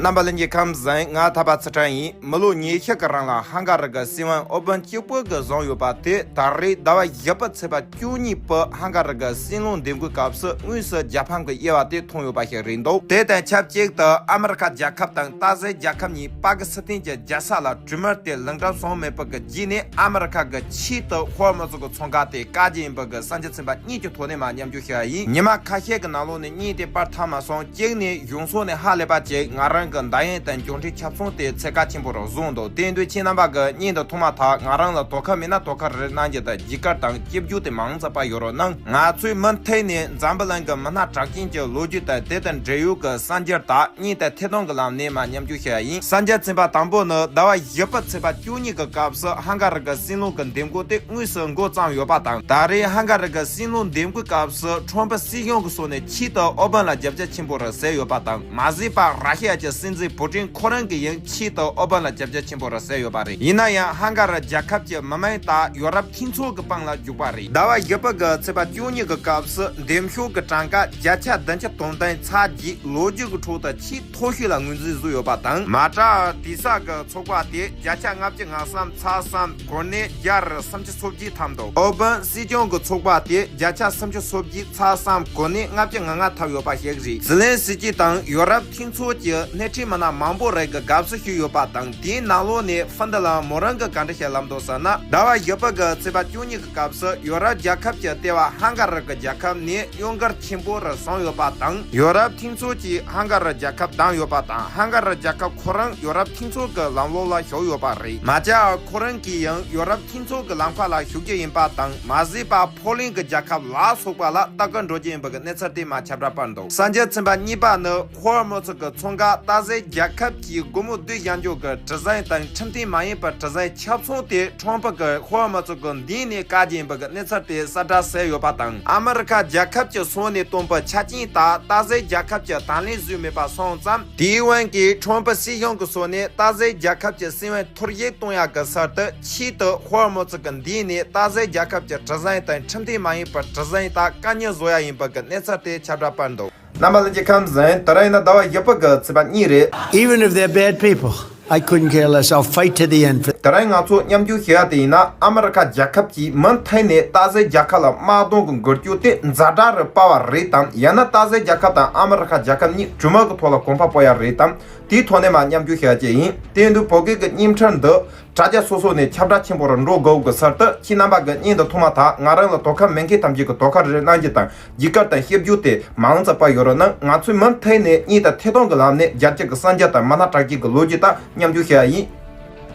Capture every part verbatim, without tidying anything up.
རྣམ་པ་ལྷན་རྒྱས་ཁམས་བཟང་། ང་ཐར་པ་ཚུལ་ཁྲིམས་ཡིན། མི་ལོ་ཉི་ཤུ་གི་རིང་ལ་ཧང་ག་རི་གི་སྲིད་དབང་ཨོ་བན་གཅིག་པུ་གིས་བཟུང་ཡོད་པ་དེ་ད་རེས་ཟླ་བ་བཞི་པའི་ཚེས་པ་བཅུ་གཉིས་པ་ཧང་ག་རི་གི་སྲིད་བློན་འདེམས་བསྐོའི་སྐབས་སུ་དངོས་སུ་རྒྱལ་ཕམ་གྱི་དབྱེ་བ་དེ་མཐོང་ཡོད་པ་ཞིག་རེད་འདུག་དེ་དང་ཆབས་ཅིག་ཏུ་ཨ་མི་རི་ཁ་རྒྱལ་ཁབ་དང་སྟག་འཛིན་རྒྱལ་ཁབ་གཉིས་པ་ཀི་སི་ཐན་གྱི་རྒྱལ་ས་ལ་གྲོས་མོལ་དེ་ལེགས་འགྲུབ་བྱུང་མེད་པ་གི་རྗེས་ནས་ཨ་མི་རི་ཁ་གིས་ཆེད་དུ་ཧོར་མུ་ཙི་གི་མཚོ་འགག་དེ་བཀག་རྒྱུ་ཡིན་པ་གི་གསར་འགྱུར་ཚན་པ་གཉིས་ཀྱི་ཐོག་ནས་མར་མཉམ་སྤྱོད་བྱས་པ་ཡིན། ཉི་མ་ཁ་ཤས་ཀྱི་ནང་ལོགས་ནས་གཉིས་དེ་པར་ཐག་མ་སོང་། གཅིག་ནས་གཞུང་ཕྱོགས་ནས་ཧ་ལས་པ་ཅིག་ང་རང་གི་འདེམས་ཡིག་དང་མགྱོགས་འཕྲིན་ཁྱབ་ཚོང་དེ་ཚད་བཀག་ཆེན་པོ་རུ་བཟུང་འདུག་དེ་དུས་ཁྱེད་རྣམ་པ་གིས་བརྙན་དེ་མཐོང་མ་ཐག་ང་རང་ལ་དོ་ཁུར་མེད་ན་དོ་ཁུར་རེ་གནང་རྒྱུ་དང་བརྒྱུད་སྐུལ་དང་སྐྱབས་འཇུག་དེ་མང་ཙམ་པར་ཡོད་རོགས་གནང་། ང་ཚོས་མུ་མཐུད་ནས་འཛམ་བུ་གླིང་གི་མི་སྣ་གྲགས་ཅན་གྱི་ལོ་རྒྱུས་དང་དེ་དང་འབྲེལ་ཡོད་ཀྱི་གསར་འགྱུར་དག་བརྙན་དང་ཐད་གཏོང་གི་ལམ་ནས་མར་མཉམ་སྤྱོད་བྱས་པ་ཡིན། གསར་འགྱུར་ཚན་པ་དང་པོ་ནི་ཟླ་བ་བཞི་པའི་ཚེས་པ་བཅུ་གཉིས་ཀྱི་སྐབས་སུ་ཧང་ག་རི་གི་སྲིད་བློན་གྱི་འདེམས་བསྐོ་དེ་དངོས་སུ་འགོ་བརྩམས་ཡོད་པ་དང་། ད་རེས་ཧང་ག་རི་གི་སྲིད་བློན་འདེམས་བསྐོའི་སྐབས་སུ་ཁྲོམ་ཕུ་སྲིད་གཞུང་གི་ཕྱོགས་ནས་ཆེད་དུ་ཨོ་བན་ལ་རྒྱབ་སྐྱོར་ཆེན་པོ་རེ་བྱས་ཡོད་པ་དང་། མ་ཟད་པར་ར་ཤི་ཡ་གྱི་སྲིད་འཛིན་པུ་ཏིན་ཁོ་རང་གིས་ཡང་ཆེད་དུ་ཨོ་བན་ལ་རྒྱབ་སྐྱོར་ཆེན་པོ་རེ་བྱས་ཡོད་པ་རེད། ཡིན་ན་ཡང་ཧང་ག་རི་རྒྱལ་ཁབ་ཀྱི་མི་དམངས་དག་ཡོ་རོབ་མཐུན་ཚོགས་ཀྱི་དཔུང་ལ་འཇུག་པ་རེད། ཟླ་བ་བཞི་པ་གི་ཚེས་པ་བཅུ་གཉིས་ཀྱི་སྐབས་སུ་འདེམས་ཤོག་གི་གྲངས་ཀ་བརྒྱ་ཆ་བདུན་ཅུ་དོན་བདུན་ཚར་རྗེས་ལོ་རྒྱུས་ཀྱི་ཁྲོད་དུ་ཆེས་མཐོ་ཤོས་ལ་ངོས་འཛིན་བཟོས་ཡོད་པ་དང་། མ་ཏྲ་ཏི་ས་གི་ཚོགས་པ་དེ་བརྒྱ་ཆ་ལྔ་བཅུ་ང་གསུམ་ཚར་གསུམ་གོ་གནས་བརྒྱ་རེ་སུམ་ཅུ་སོ་བརྒྱད་ཐམ་དང་། ཨོ་བན་སྲིད་སྐྱོང་གི་ཚོགས་པ་དེ་བརྒྱ་ཆ་སུམ་ཅུ་སོ་བརྒྱད་ཚར་གསུམ་གོ་གནས་ལྔ་བཅུ་ང་ལྔ་ཐམ་ཡོད་པ་ཞིག་རེད། ཟི་ལིན་སི་ཀི་དང་ཡོ་རོབ་མཐུན་ཚོགས་ཀྱི་སྣེ་ཁྲིད་མི་སྣ་མང་པོ་རིགས་ཀྱིས་དགའ་བསུ་ཞུས་ཡོད་པ་དང་། དེའི་ནང་ལོགས་ནས་ཧྥིན་ལན་མོ་རང་གིས་ག་འདྲ་ཞིག་ལབ་འདུག་ཟེར་ན། ཟླ་བ་བཞི་པ་གི་ཚེས་པ་བཅུ་གཉིས་ཀྱི་སྐབས་སུ་ཡོ་རོབ་རྒྱལ་ཁབ་ཀྱི་ལྟེ་བ་ཧང་ག་རི་གི་རྒྱལ་ཁབ་ནས་གཡོ་འགུལ་ཆེན་པོ་རེ་བྱུང་ཡོད་པ་དང་། ཡོ་རོབ་མཐུན་ཚོགས་ཀྱིས་ཧང་ག་རི་རྒྱལ་ཁབ་བདམས་ཡོད་པ་དང་། ཧང་ག་རི་རྒྱལ་ཁབ་ཁོ་རང་ཡོ་རོབ་མཐུན་ཚོགས་ཀྱི་ལམ་ལུགས་ལ་ཞུགས་ཡོད་པ་རེད། མ་ཇཱ་ཁོ་རང་གིས་ཡང་ཡོ་རོབ་མཐུན་ཚོགས་ཀྱི་ལམ་ཁ་ལ་ཞུགས་རྒྱུ་ཡིན་པ་དང་། མ་ཟད་པར་ཕོ་ལན་གྱི་རྒྱལ་ཁབ་ལ་སོགས་པ་ལ་ལྟ་སྐོར་འགྲོ་རྒྱུ་ཡིན་པ་གི་གནས་ཚུལ་དེ་མར་ཁྱབ་བསྒྲགས་སྤེལ་འདུག་གསར་འགྱུར་ཚན་པ་གཉིས་པ་ནི་ཧོར་མུ་ཙི་གི་མཚོ་འགག་སྟག་འཛིན་རྒྱལ་ཁབ་ཀྱིས་སྒོར་མོ་བདུན་བཞག་འཇོག་གི་གྲུ་གཟིངས་དང་ཁྲིམས་མཐུན་མ་ཡིན་པའི་གྲུ་གཟིངས་ཁྱབ་ཚོང་དེ་ཁྲོམ་ཕུ་གིས་ཧོར་མུ་ཙི་གི་མདུན་ནས་བཀག་རྒྱུ་ཡིན་པ་གི་གནས་ཚུལ་དེ་གསལ་བསྒྲགས་བྱས་ཡོད་པ་དང་། ཨ་མི་རི་ཁ་རྒྱལ་ཁབ་ཀྱི་ཕྱོགས་ནས་བཏོན་པའི་ཆ་རྐྱེན་དག་སྟག་འཛིན་རྒྱལ་ཁབ་ཀྱིས་དང་ལེན་བཟོས་མེད་པ་སོང་ཙང་། དེའི་དབང་གིས་ཁྲོམ་ཕུ་སྲིད་གཞུང་གི་ཕྱོགས་ནས་སྟག་འཛིན་རྒྱལ་ཁབ་ཀྱི་སྲིད་དབང་འཐུར་ཞིག་གཏོང་ཡག་གི་ཕྱིར་དུ་ཆེད་དུ་ཧོར་མུ་ཙི་གི་མདུན་ནས་སྟག་འཛིན་རྒྱལ་ཁབ་ཀྱི་གྲུ་གཟིངས་དང་ཁྲིམས་མཐུན་མ་ཡིན་པའི་གྲུ་གཟིངས་དག་བཀག་ཉར་བཟོ་ཡག་ཡིན་པ་གི་གནས་ཚུལ་དེ་ཁྱབ་བསྒྲགས་སྤེལ་འདུག་རྣམ་པ་ལྷན་རྒྱས་ཁམས་བཟང་། དེ་རིང་ནི་ཟླ་བ་བཞི་པ་གི་ཚེས་པ་གཉིས་རེད། Even if they're bad people, I couldn't care less. I'll fight to the end. དེ་རིང་ང་ཚོ་མཉམ་སྤྱོད་བྱེད་ཡ་དེ་ཡིན་ན། ཨ་མི་རི་ཁ་རྒྱལ་ཁབ་ཀྱིས་མུ་མཐུད་ནས་སྟག་འཛིན་རྒྱལ་ཁབ་ལ་དམག་དོན་གྱི་འགུལ་སྐྱོད་དེ་ཛ་དྲག་རུ་སྤར་བ་རེད་དམ། ཡང་ན་སྟག་འཛིན་རྒྱལ་ཁབ་དང་ཨ་མི་རི་ཁ་རྒྱལ་ཁབ་གཉིས་གྲོས་མོལ་གྱི་ཐོག་ལ་གོམ་པ་སྤོ་ཡ་རེད་དམ། དེའི་ཐོག་ནས་མར་མཉམ་སྤྱོད་བྱེད་ཡ་བཅས་ཡིན། དེ་ཡིན་དུས་བོད་སྐད་ཀྱི་བརྙན་འཕྲིན་འདི་དྲ་རྒྱ་སོ་སོ་ནས་ཁྱབ་བསྒྲགས་ཆེན་པོ་རུ་འགྲོ་དགོས་ཀྱི་ཕྱིར་དུ། ཁྱེད་རྣམ་པ་གིས་བརྙན་འདི་མཐོང་མ་ཐག་ང་རང་ལ་དོ་ཁུར་མེད་མཁན་ཐམས་ཅད་ཀྱིས་དོ་ཁུར་རེ་གནང་རྒྱུ་དང་། བརྒྱུད་སྐུལ་དང་ཞིབ་འཇུག་དེ་མང་ཙམ་སྤེལ་ཡོད་རོགས་གནང་། ང་ཚོས་མུ་མཐུད་ནས་གཉིས་དང་ཐད་གཏོང་གི་ལམ་ནས་རྒྱལ་སྤྱི་གི་གསར་འགྱུར་དང་མི་སྣ་གྲགས་ཅན་གྱི་ལོ་རྒྱུས་དག་མཉམ་སྤྱོད་བྱེད་ཡ་ཡིན།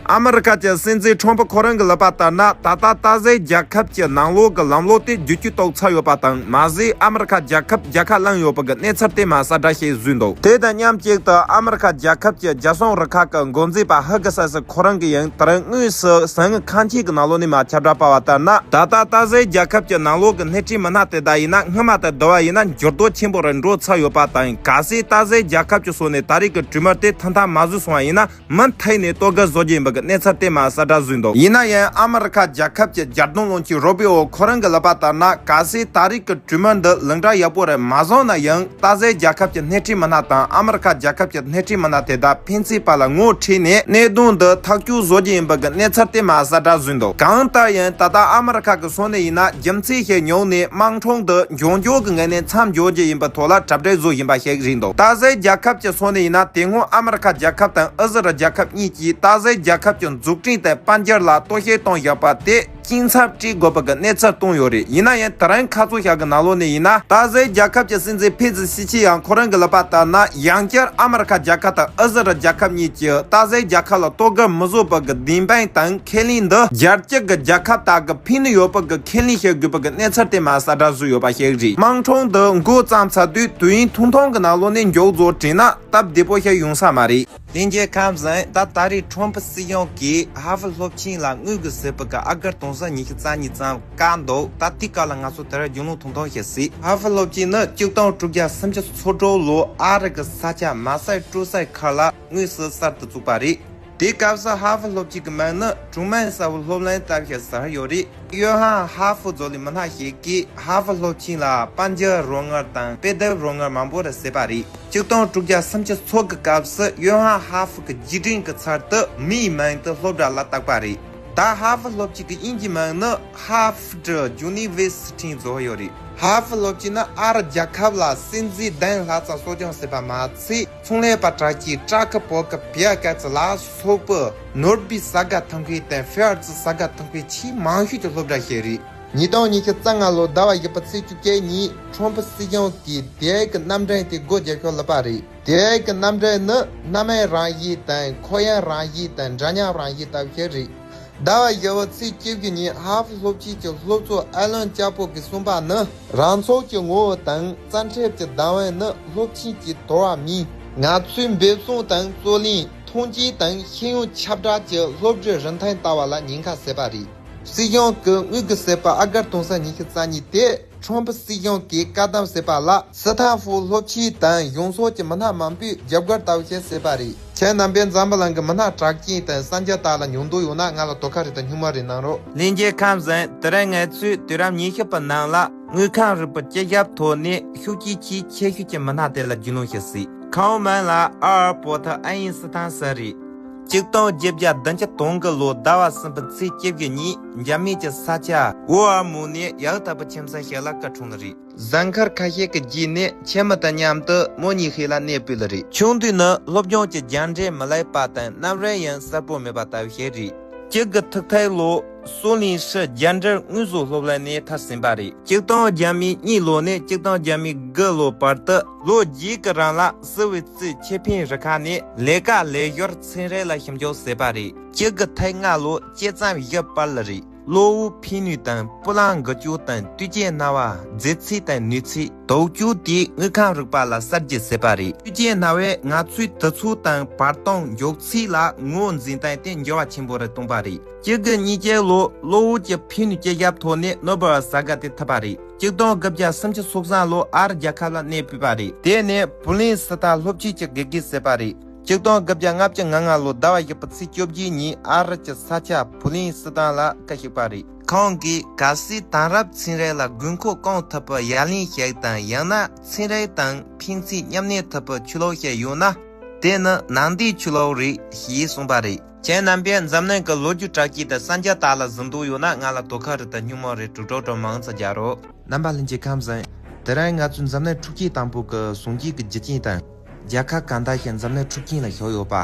ཨ་མི་རི་ཀ་གི་སྲིད་འཛིན་ཁྲོམ་ཕུ་ཁོ་རང་གིས་ལབ་པ་ལྟར་ན། ད་ལྟ་སྟག་འཛིན་རྒྱལ་ཁབ་ཀྱི་ནང་ལོགས་ཀྱི་ལམ་ལུགས་དེ་བསྒྱུར་བཅོས་གཏོང་ཚར་ཡོད་པ་དང་། མ་ཟད་ཨ་མི་རི་ཀ་རྒྱལ་ཁབ་རྒྱལ་ཁ་བླངས་ཡོད་པ་གི་གནས་ཚུལ་དེ་མར་གསལ་བསྒྲགས་ཤིག་བཟོས་འདུག་དེ་དང་མཉམ་གཅིག་ཏུ་ཨ་མི་རི་ཀ་རྒྱལ་ཁབ་ཀྱི་རྒྱལ་སྲུང་རུ་ཁག་གི་འགོ་འཛིན་པ་ཧི་གི་སི་སི་ཁོ་རང་གིས་ཡང་དེ་རིང་དངོས་སུ་ཟིང་ངེ་ཁང་ཆེན་གྱི་ནང་ལོགས་ནས་མར་ཁྱབ་བསྒྲགས་སྤེལ་བ་ལྟར་ན། ད་ལྟ་སྟག་འཛིན་རྒྱལ་ཁབ་ཀྱི་ནང་ལོགས་ཀྱི་སྣེ་ཁྲིད་མི་སྣ་དེ་དག་ཡིན་ན་སྔོན་མ་དང་བསྡུར་བ་ཡིན་ན་འགྱུར་ལྡོག་ཆེན་པོ་རེ་འགྲོ་ཚར་ཡོད་པ་དང་། གལ་སྲིད་སྟག་འཛིན་རྒྱལ་ཁབ་ཀྱི་ཕྱོགས་ནས་ད་རེས་ཀྱི་གྲོས་མོལ་དེ་ཐུགས་མཐུན་མ་བཟོས་སོང་བ་ཡིན་ན། མུ་མཐུད་ནས་གཏོར་རྒོལ་བཟོ་རྒྱུ་ཡིན་པ་གི་གནས་ཚུལ་དེ་མར་གསལ་བསྒྲགས་བཟོས་འདུག་ཡིན་ན་ཡང་ཨ་མི་རི་ཁ་རྒྱལ་ཁབ་ཀྱི་རྒྱལ་དོན་བློན་ཆེན་རུ་པི་ཨོ་ཁོ་རང་གིས་ལབ་པ་ལྟར་ན། གལ་སྲིད་ད་རེས་ཀྱི་གྲོས་མོལ་འདི་ལེགས་འགྲུབ་ཡག་པོ་རེ་མ་བྱུང་ན་ཡང་། སྟག་འཛིན་རྒྱལ་ཁབ་ཀྱི་སྣེ་ཁྲིད་མི་སྣ་དང་ཨ་མི་རི་ཁ་རྒྱལ་ཁབ་ཀྱི་སྣེ་ཁྲིད་མི་སྣ་དེ་དག་ཕན་ཚུན་བར་ལ་ངོ་འཕྲད་ནས་གནད་དོན་འདི་ཐག་གཅོད་བཟོ་རྒྱུ་ཡིན་པ་གི་གནས་ཚུལ་དེ་མར་གསལ་བསྒྲགས་བཟོས་འདུག་གང་ལྟར་ཡང་ད་ལྟ་ཨ་མི་རི་ཁ་གི་ཕྱོགས་ནས་ཡིན་ན་རྒྱུ་མཚན་ཞིག་ཉོས་ནས་དམག་འཁྲུག་འདི་མགྱོགས་མགྱོགས་ཀྱི་ངང་ནས་མཚམས་འཇོག་རྒྱུ་ཡིན་པའི་ཐོག་ལ་གྲ་སྒྲིག་བཟོ་བཞིན་པ་ཞིག་རེད་འདུག་སྟག་འཛིན་རྒྱལ་ཁབ་ཀྱི་ཕྱོགས་ནས་ཡིན་ན་དེ་སྔོན་ཨ་མི་རི་ཁ་རྒྱལ་ཁབ་དང་ཨི་ཟི་རལ་རྒྱལ་ཁབ་གཉིས་ཀྱིས་སྟག་འཛིན་རྒྱལ་ཁབ་ཀྱི་འཛུགས་སྐྲུན་དང་དཔལ་འབྱོར་ལ་གཏོར་བཤིག་བཏང་བཞག་པ་དེ་སྐྱིན་ཚབ་སྤྲད་དགོས་པ་གི་གནས་ཚུལ་བཏོན་ཡོད་རེད། ཡིན་ན་ཡང་དེ་རིང་ཁ་རྩང་ཞིག་གི་ནང་ལོགས་ནས་ཡིན་ན། སྟག་འཛིན་རྒྱལ་ཁབ་ཀྱི་སྲིད་འཛིན་ཕེ་ཛི་ཞི་ཅི་ཡང་ཁོ་རང་གིས་ལབ་པ་ལྟར་ན། ཡང་བསྐྱར་ཨ་མི་རི་ཁ་རྒྱལ་ཁབ་དང་ཨི་ཟི་རལ་རྒྱལ་ཁབ་གཉིས་ཀྱིས་སྟག་འཛིན་རྒྱལ་ཁབ་ལ་གཏོར་རྒོལ་མི་བཟོ་བ་གི་བདེན་དཔང་དང་ཁས་ལེན་འདི་རྒྱལ་སྤྱི་གི་རྒྱལ་ཁབ་དག་གི་ཕན་ནུས་ཡོད་པ་གི་ཁས་ལེན་བྱེད་དགོས་པ་གི་གནས་ཚུལ་དེ་མར་གསལ་བསྒྲགས་བཟོས་ཡོད་པ་ཞིག་རེད། དམག་འཁྲུག་འདི་འགོ་བརྩམས་ཚར་དུས་དུས་ཡུན་ཐུང་ཐུང་གི་ནང་ལོགས་ནས་མགྱོགས་རྫོགས་བྱས་ན་སྟབས་བདེ་པོ་ཞིག་ཡོང་ས་མ་རེད། ལྷན་རྒྱས་ཁམས་བཟང་། ད་ད་རེས་ཁྲོམ་ཕུ་སྲིད་གཞུང་གིས་ཧ་ཧྥུ་སློབ་ཆེན་ལ་དངུལ་གྱི་ཟས་པ་གི་ཨ་སྒོར་དུང་ཕྱུར་ཉི་ཤུ་རྩ་གཉིས་ཙམ་བཀག་འདུག་ད་དེའི་སྐོར་ལ་ང་ཚོ་དེ་རིང་རྒྱུས་ལོན་ཐུང་ཐུང་ཞིག་གཟིགས། ཧ་ཧྥུ་སློབ་ཆེན་ནི་ཆིག་སྟོང་དྲུག་བརྒྱ་སུམ་ཅུ་སོ་དྲུག་ལོར་ཨ་རི་གི་ས་ཆ་མར་སེ་ཆུ་སེ་ཊི་ཁུལ་ལ་དངོས་སུ་གསར་དུ་བཙུགས་པ་རེད། དེའི་སྐབས་སུ་ཧ་ཧྥུ་སློབ་ཆེན་གྱི་མིང་ནི་ཀྲུང་མན་གསལ་བོ་སློབ་གླིང་ལྟ་བུ་ཞིག་ཟེར་ཡོད་རེད། ཡོ་ཧན་ཧ་ཧྥུ་ཛོ་ལི་མི་སྣ་ཞིག་གིས་ཧ་ཧྥུ་སློབ་ཆེན་ལ་པན་ཇ་རོལ་དངུལ་དང་དཔེ་དེབ་རོལ་དངུལ་མང་པོ་རེ་བཟོས་པ་རེད། ཆིག་སྟོང་དྲུག་བརྒྱ་སུམ་ཅུ་སོ་དགུ་སྐབས་སུ་ཡོ་ཧན་ཧ་ཧྥུ་གི་རྗེས་དྲན་གྱི་ཚུལ་དུ་མིའི་མིང་དུ་སློབ་གྲྭ་ལ་བཏགས་པ་རེད། ད་ཧ་ཧྥུ་སློབ་ཆེན་གྱི་དབྱིན་ཇིའི་མིང་ནི་Harvard University བཟོ་ཡོད་རེད། ཧ་ཧྥུ་སློབ་ཆེན་ནི་ཨ་རི་རྒྱལ་ཁབ་ལ་སྲིད་འཛིན་གདན་ལྷ་ཚང་གསོ་སྐྱོང་བྱས་པ་མ་ཚད། ཚོང་ལས་པ་དྲག་ཆས་ཀྲག་པོ་གི་པི་ཡ་ཀ་ཙི་ལ་སོགས་པའི་ནོ་བེལ་གཟེར་དགའ་ཐོབ་མཁན་དང་ཧྥི་ཨར་ཙི་གཟེར་དགའ་ཐོབ་མཁན་ཆེས་མང་ཤོས་ཀྱི་སློབ་གྲྭ་ཞིག་རེད། ཉིས་སྟོང་ཉི་ཤུ་རྩ་ལྔ་ལོ་ཟླ་བ་བཞི་པའི་ཚེས་བཅུ་བརྒྱད་ཉིན་ཁྲོམ་ཕུ་སྲིད་གཞུང་གིས་དེའི་གི་རྣམ་འདྲེན་དེ་སྒོ་རྒྱབ་ཤོག་ལབ་པ་རེད། དེའི་གི་རྣམ་འདྲེན་ནི་སྣ་མིན་རང་བཞིན་དང་ཁོག་ཡངས་རང་བཞིན་དང་འདྲ་མཉམ་རང་བཞིན་ལྟ་བུ་ཞིག་རེད། ཟླ་བ་བཞི་པའི་ཚེས་བཅུ་དགུ་ཉིན་ཧ་ཧྥུ་སློབ་ཆེན་གྱི་སློབ་གཙོ་ཨ་ལན་ལྕགས་པོ་གིས་གསུངས་པ་ནི། རང་ཚུགས་ཀྱི་ངོ་བོ་དང་བཙན་ཁྲིམས་ཀྱི་བདག་དབང་ནི་སློབ་ཆེན་གྱི་དོར་བ་མིན། ང་ཚོའི་འབད་བརྩོན་དང་རྩོད་ལེན། མཐུན་རྐྱེན་དང་ཤེས་ཡོན་ཁྱབ་བསྒྲགས་ཀྱི་སློབ་གྲྭའི་རིན་ཐང་ལྟ་བ་ལ་ཉེན་ཁ་བཟོས་པ་རེད། སྲིད་གཞུང་གི་དངུལ་གྱི་ཟད་པ་ཨ་སྒར་དུང་སང་ཉི་ཤུ་རྩ་གཉིས་ཏེ། ཁྲོམ་ཕུ་སྲིད་གཞུང་གིས་བཀག་སྡོམ་བྱས་པ་ལ་སི་ཐན་ཧྥུ་སློབ་ཆེན་དང་གཞུང་ཕྱོགས་ཀྱི་མི་སྣ་མང་པོས་རྒྱབ་སྐྱོར་ལྟ་བུ་ཞིག་བྱས་པ་རེད། ཁྱེད་རྣམ་པས་འཛམ་བུ་གླིང་གི་མི་སྣ་གྲགས་ཅན་དང་གསར་འགྱུར་དག་ལ་ཉན་འདོད་ཡོད་ན་ང་ལ་དོ་ཁ་རེ་དང་སྙན་མོ་རེ་གནང་རོགས། ལྷན་རྒྱས་ཁམས་བཟང་། དེ་རིང་ང་ཚོས་དུས་རབས་ཉི་ཤུ་པའི་ནང་ལ་དངུལ་ཁང་རིག་པའི་སྤྱི་ཁྱབ་ཐོག་ནས་ཤུགས་རྐྱེན་ཆེས་ཆེ་ཤོས་ཀྱི་མི་སྣ་དེ་ལ་རྒྱུས་ལོན་ཞིག་བྱེད། ཁོང་མིང་ལ་ཨར་པོ་ཐི་ཨ་ཡིན་སི་ཐན་ཟེར་རེད། ཆིག་སྟོང་བརྒྱད་བརྒྱ་བདུན་ཅུ་དོན་དགུ་ལོ་ཟླ་བ་གསུམ་པའི་ཚེས་བཅུ་དགུ་ཉིན་རྒྱ་མིའི་གི་ས་ཆ་ཝུ་ཧན་མུའུ་ནས་ཡང་དག་པའི་ཁྱིམ་ཚང་ཞིག་ལ་སྐུ་འཁྲུངས་ནི་རེད། གཟའ་འཁོར་ཁ་ཤས་ཀྱི་རྗེས་ནས་ཁྱིམ་མི་དང་མཉམ་དུ་མོ་གཉིས་ཤིག་ལ་གནས་སྤོས་ལེ་རེད། ཆུང་དུས་ནས་སློབ་སྦྱོང་གི་རྒྱ་འགྲེལ་མི་ལེགས་པ་དང་རྣམ་རིག་ཡང་གསལ་པོ་མེད་པ་ལྟ་བུ་ཞིག་རེད། གཅིག་གི་ཐུག་ཐལ་ལོ་སོ་ལིན་ཧྲི་རྒྱ་འགྲེལ་དངོས་ཟོག་སློབ་གླིང་ནས་མཐར་ཕྱིན་པ་རེད། ཆིག་སྟོང་བརྒྱ་མེད་གཉིས་ལོ་ནས་ཆིག་སྟོང་བརྒྱ་མེད་དགུ་ལོ་བར་དུ་ལོ་བརྒྱད་ཀྱི་རིང་ལ་སུད་སི་ཆེས་ཕན་རུ་ཁག་ནས་ལས་ཀ་ལས་ཞོར་ཚན་རིག་ལ་ཞིབ་འཇུག་བྱས་པ་རེད། གཅིག་གི་ཐུག་ལྔ་ལོ་སྤྱི་ཚེས་བཞི་བར་ལ་རེད། གློ་བོའི་ཕན་ནུས་དང་སྤུ་ལངས་འགུལ་སྐྱོད་དང་དུས་ཆེན་སྣང་བ་མཛེས་ཚད་དང་ནུས་ཚད་དོག་སྐྱོ་དེ་དངུལ་ཁང་རིག་པ་ལ་གསར་བརྗེ་བྱས་པ་རེད། དུས་ཆེན་སྣང་བས་ང་ཚོའི་དུས་ཚོད་དང་བར་སྟོང་མགྱོགས་ཚད་ལ་ངོས་འཛིན་སྟངས་དེ་འགྱུར་བ་ཆེན་པོ་རེ་བཏང་པ་རེད། གཅིག་གི་གཉིས་ཀའི་ལོ་གློ་བོ་གི་ཕན་ནུས་སྤྱི་ཁྱབ་ཐོག་ནས་ནོ་བེལ་གཟེར་དགའ་དེ་ཐོབ་པ་རེད། ཆིག་སྟོང་དགུ་བརྒྱ་སུམ་ཅུ་སོ་གསུམ་ལོ་ཨ་རི་རྒྱལ་ཁབ་ལ་གནས་སྤོས་པ་རེད། དེ་ནས་པུ་ལིན་སི་ཐན་སློབ་ཆེན་གྱི་དགེ་རྒན་བྱས་པ་རེད། ཆིག་སྟོང་དགུ་བརྒྱ་ལྔ་བཅུ་ང་ལྔ་ལོ་ཟླ་བ་བཞི་པའི་ཚེས་བཅོ་བརྒྱད་ཉིན་ཨ་རི་གི་ས་ཆ་པུ་ལིན་སི་ཐན་ལ་སྐུ་གཤེགས་པ་རེད། ཁོང་གིས་གལ་སྲིད་དེང་རབས་ཚན་རིག་ལ་དགོས་མཁོ་སྐོང་ཐུབ་པའི་ཡ་ལན་ཞིག་དང་ཡང་ན་ཚན་རིག་དང་ཕན་ཚུན་མཉམ་གནས་ཐུབ་པའི་ཆོས་ལུགས་ཤིག་ཡོད་ན། དེ་ནི་ནང་བསྟན་ཆོས་ལུགས་རེད་ཞེས་གསུངས་པ་རེད། ཁྱེད་རྣམ་པས་འཛམ་གླིང་གི་ལོ་རྒྱུས་གྲགས་ཅན་དང་གསར་འགྱུར་དག་ལ་གཟིགས་འདོད་ཡོད་ན་ང་ལ་དོ་ཁ་རེ་དང་སྙན་མོ་རེ་དྲུག་དྲུག་དྲུག་མང་ཙམ་རྒྱག་རོགས། རྣམ་པ་ལྷན་རྒྱས་ཁམས་བཟང་། དེ་རིང་ང་ཚོས་འཛམ་གླིང་འཁྲུག་རྐྱེན་དང་པོ་གི་གསུང་རྒྱུ་གི་རྒྱུ་རྐྱེན་དང་། རྒྱལ་ཁབ་གང་དག་ཞིག་འཛམ་གླིང་འཁྲུག་རྐྱེན་ལ་ཞུགས་ཡོད་པ།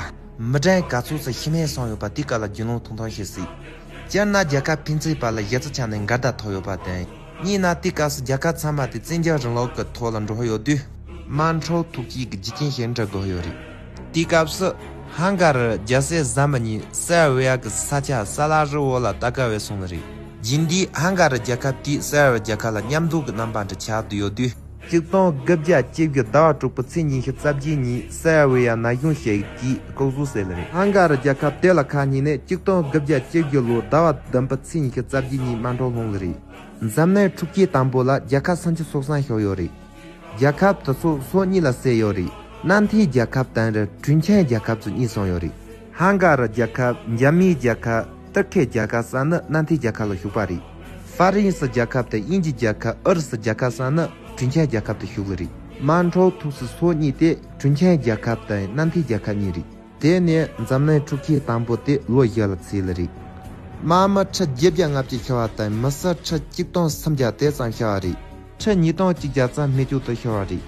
མི་གྲངས་ག་ཚོད་ཙམ་ཤི་རྨས་སོང་ཡོད་པ་དེའི་སྐོར་ལ་རྒྱུས་ལོན་ཐུང་ཐུང་ཞིག་གཟིགས། སྤྱིར་ན་རྒྱལ་ཁབ་ཕན་ཚུན་བར་ལ་གཞི་རྩའི་ཆ་ནས་འགལ་ཟླ་ཐོབ་ཡོད་པ་དང་། གཉིས་ན་དེའི་སྐབས་སུ་རྒྱལ་ཁབ་ཚང་མ་དེ་བཙན་རྒྱལ་རིང་ལུགས་ཀྱི་ཐོག་ལ་འགྲོ་ཡོད་དུས། དམག་འཁྲུག་འཐབ་རྩོད་ཀྱི་རྒྱུ་རྐྱེན་ཞིག་འདྲ་དགོས་ཡོད་རེད། དེའི་སྐབས་སུ་ཧང་ག་རི་རྒྱལ་སྲས་བཟང་པོ་ཉིད་སེར་བྷི་ཡ་གི་ས་ཆ་ས་ལ་རི་བོ་ལ་ལྟ་ག་བས་སོང་ནི་རེད། རྗེས་འདིའི་ཧང་ག་རི་རྒྱལ་ཁབ་དེས་སེར་བྷི་ཡ་རྒྱལ་ཁབ་ལ་མཉམ་འཛུགས་ཀྱི་རྣམ་པ་འདྲ་ཆགས་བསྡད་ཡོད་དུས། ཆིག་སྟོང་དགུ་བརྒྱ་བཅུ་དགུ་ཟླ་བ་དྲུག་པའི་ཚེས་ཉི་ཤུ་རྩ་བརྒྱད་ཉིན་སེར་བྷི་ཡ་ན་གཞོན་ཞིག་གིས་ལྐོག་ཟ་བྱས་ལེ་རེད། ཧང་ག་རི་རྒྱལ་ཁབ་དེ་ལ་ཁ་སྙིགས་ནས་ཆིག་སྟོང་དགུ་བརྒྱ་བཅུ་དགུ་ལོའི་ཟླ་བ་བདུན་པའི་ཚེས་ཉི་ཤུ་རྩ་བརྒྱད་ཉིན་དམག་འཁྲུག་སློང་ལེ་རེད། འཛམ་གླིང་འཁྲུག་རྐྱེན་དང་པོ་ལ་རྒྱལ་ཁབ་སུམ་ཅུ་སོ་གསུམ་ཞུགས་ཡོད་རེད། རྒྱལ་ཁབ་དེ་ཚོ་ཕྱོགས་གཉིས་ལ་བསྲེས་ཡོད་རེད། མནའ་མཐུན་རྒྱལ་ཁབ་དང་ར་གྲོས་ཆོད་རྒྱལ་ཁབ་ཚོ་གཉིས་སོང་ཡོད་རེད། ཧང་ག་རི་རྒྱལ་ཁབ། འཇར་མན་རྒྱལ་ཁབ། ཏུར་ཁེ་རྒྱལ་ཁབ་སོགས་ནི་མནའ་མཐུན་རྒྱལ་ཁབ་ལ་ཞུགས་པ་རེད། ཧྥ་རན་སི་རྒྱལ་ཁབ་དང་དབྱིན་ཇི་རྒྱལ་ཁབ། ཨུ་རུ་སུ་རྒྱལ་ཁབ་སོགས་ནི་གྲོས་ཆོད་རྒྱལ་ཁབ་ཏུ་ཞུགས་ལེ་རེད། དམག་འཁྲུག་འཐབ་ས་ཕྱོགས་གཉིས་དེ་གྲོས་ཆོད་རྒྱལ་ཁབ་དང་མནའ་མཐུན་རྒྱལ་ཁབ་གཉིས་རེད། དེ་ནས་འཛམ་གླིང་འཁྲུག་རྐྱེན་དང་པོ་དེ་ལོ་བཞི་ལ་ཚུད་ལེ་རེད། དམག་མི་ཁྲི་བརྒྱད་བརྒྱ་ལྔ་བཅུ་ཤི་བ་དང་མི་སེར་ཁྲི་ཆིག་སྟོང་སུམ་བརྒྱ་དེ་ཙམ་ཤི་བ་རེད། ཁྲི་ཉིས་སྟོང་གཅིག་བརྒྱ་ཙམ་རྨས་སྐྱོན་དུ་ཤོར་བ་རེད།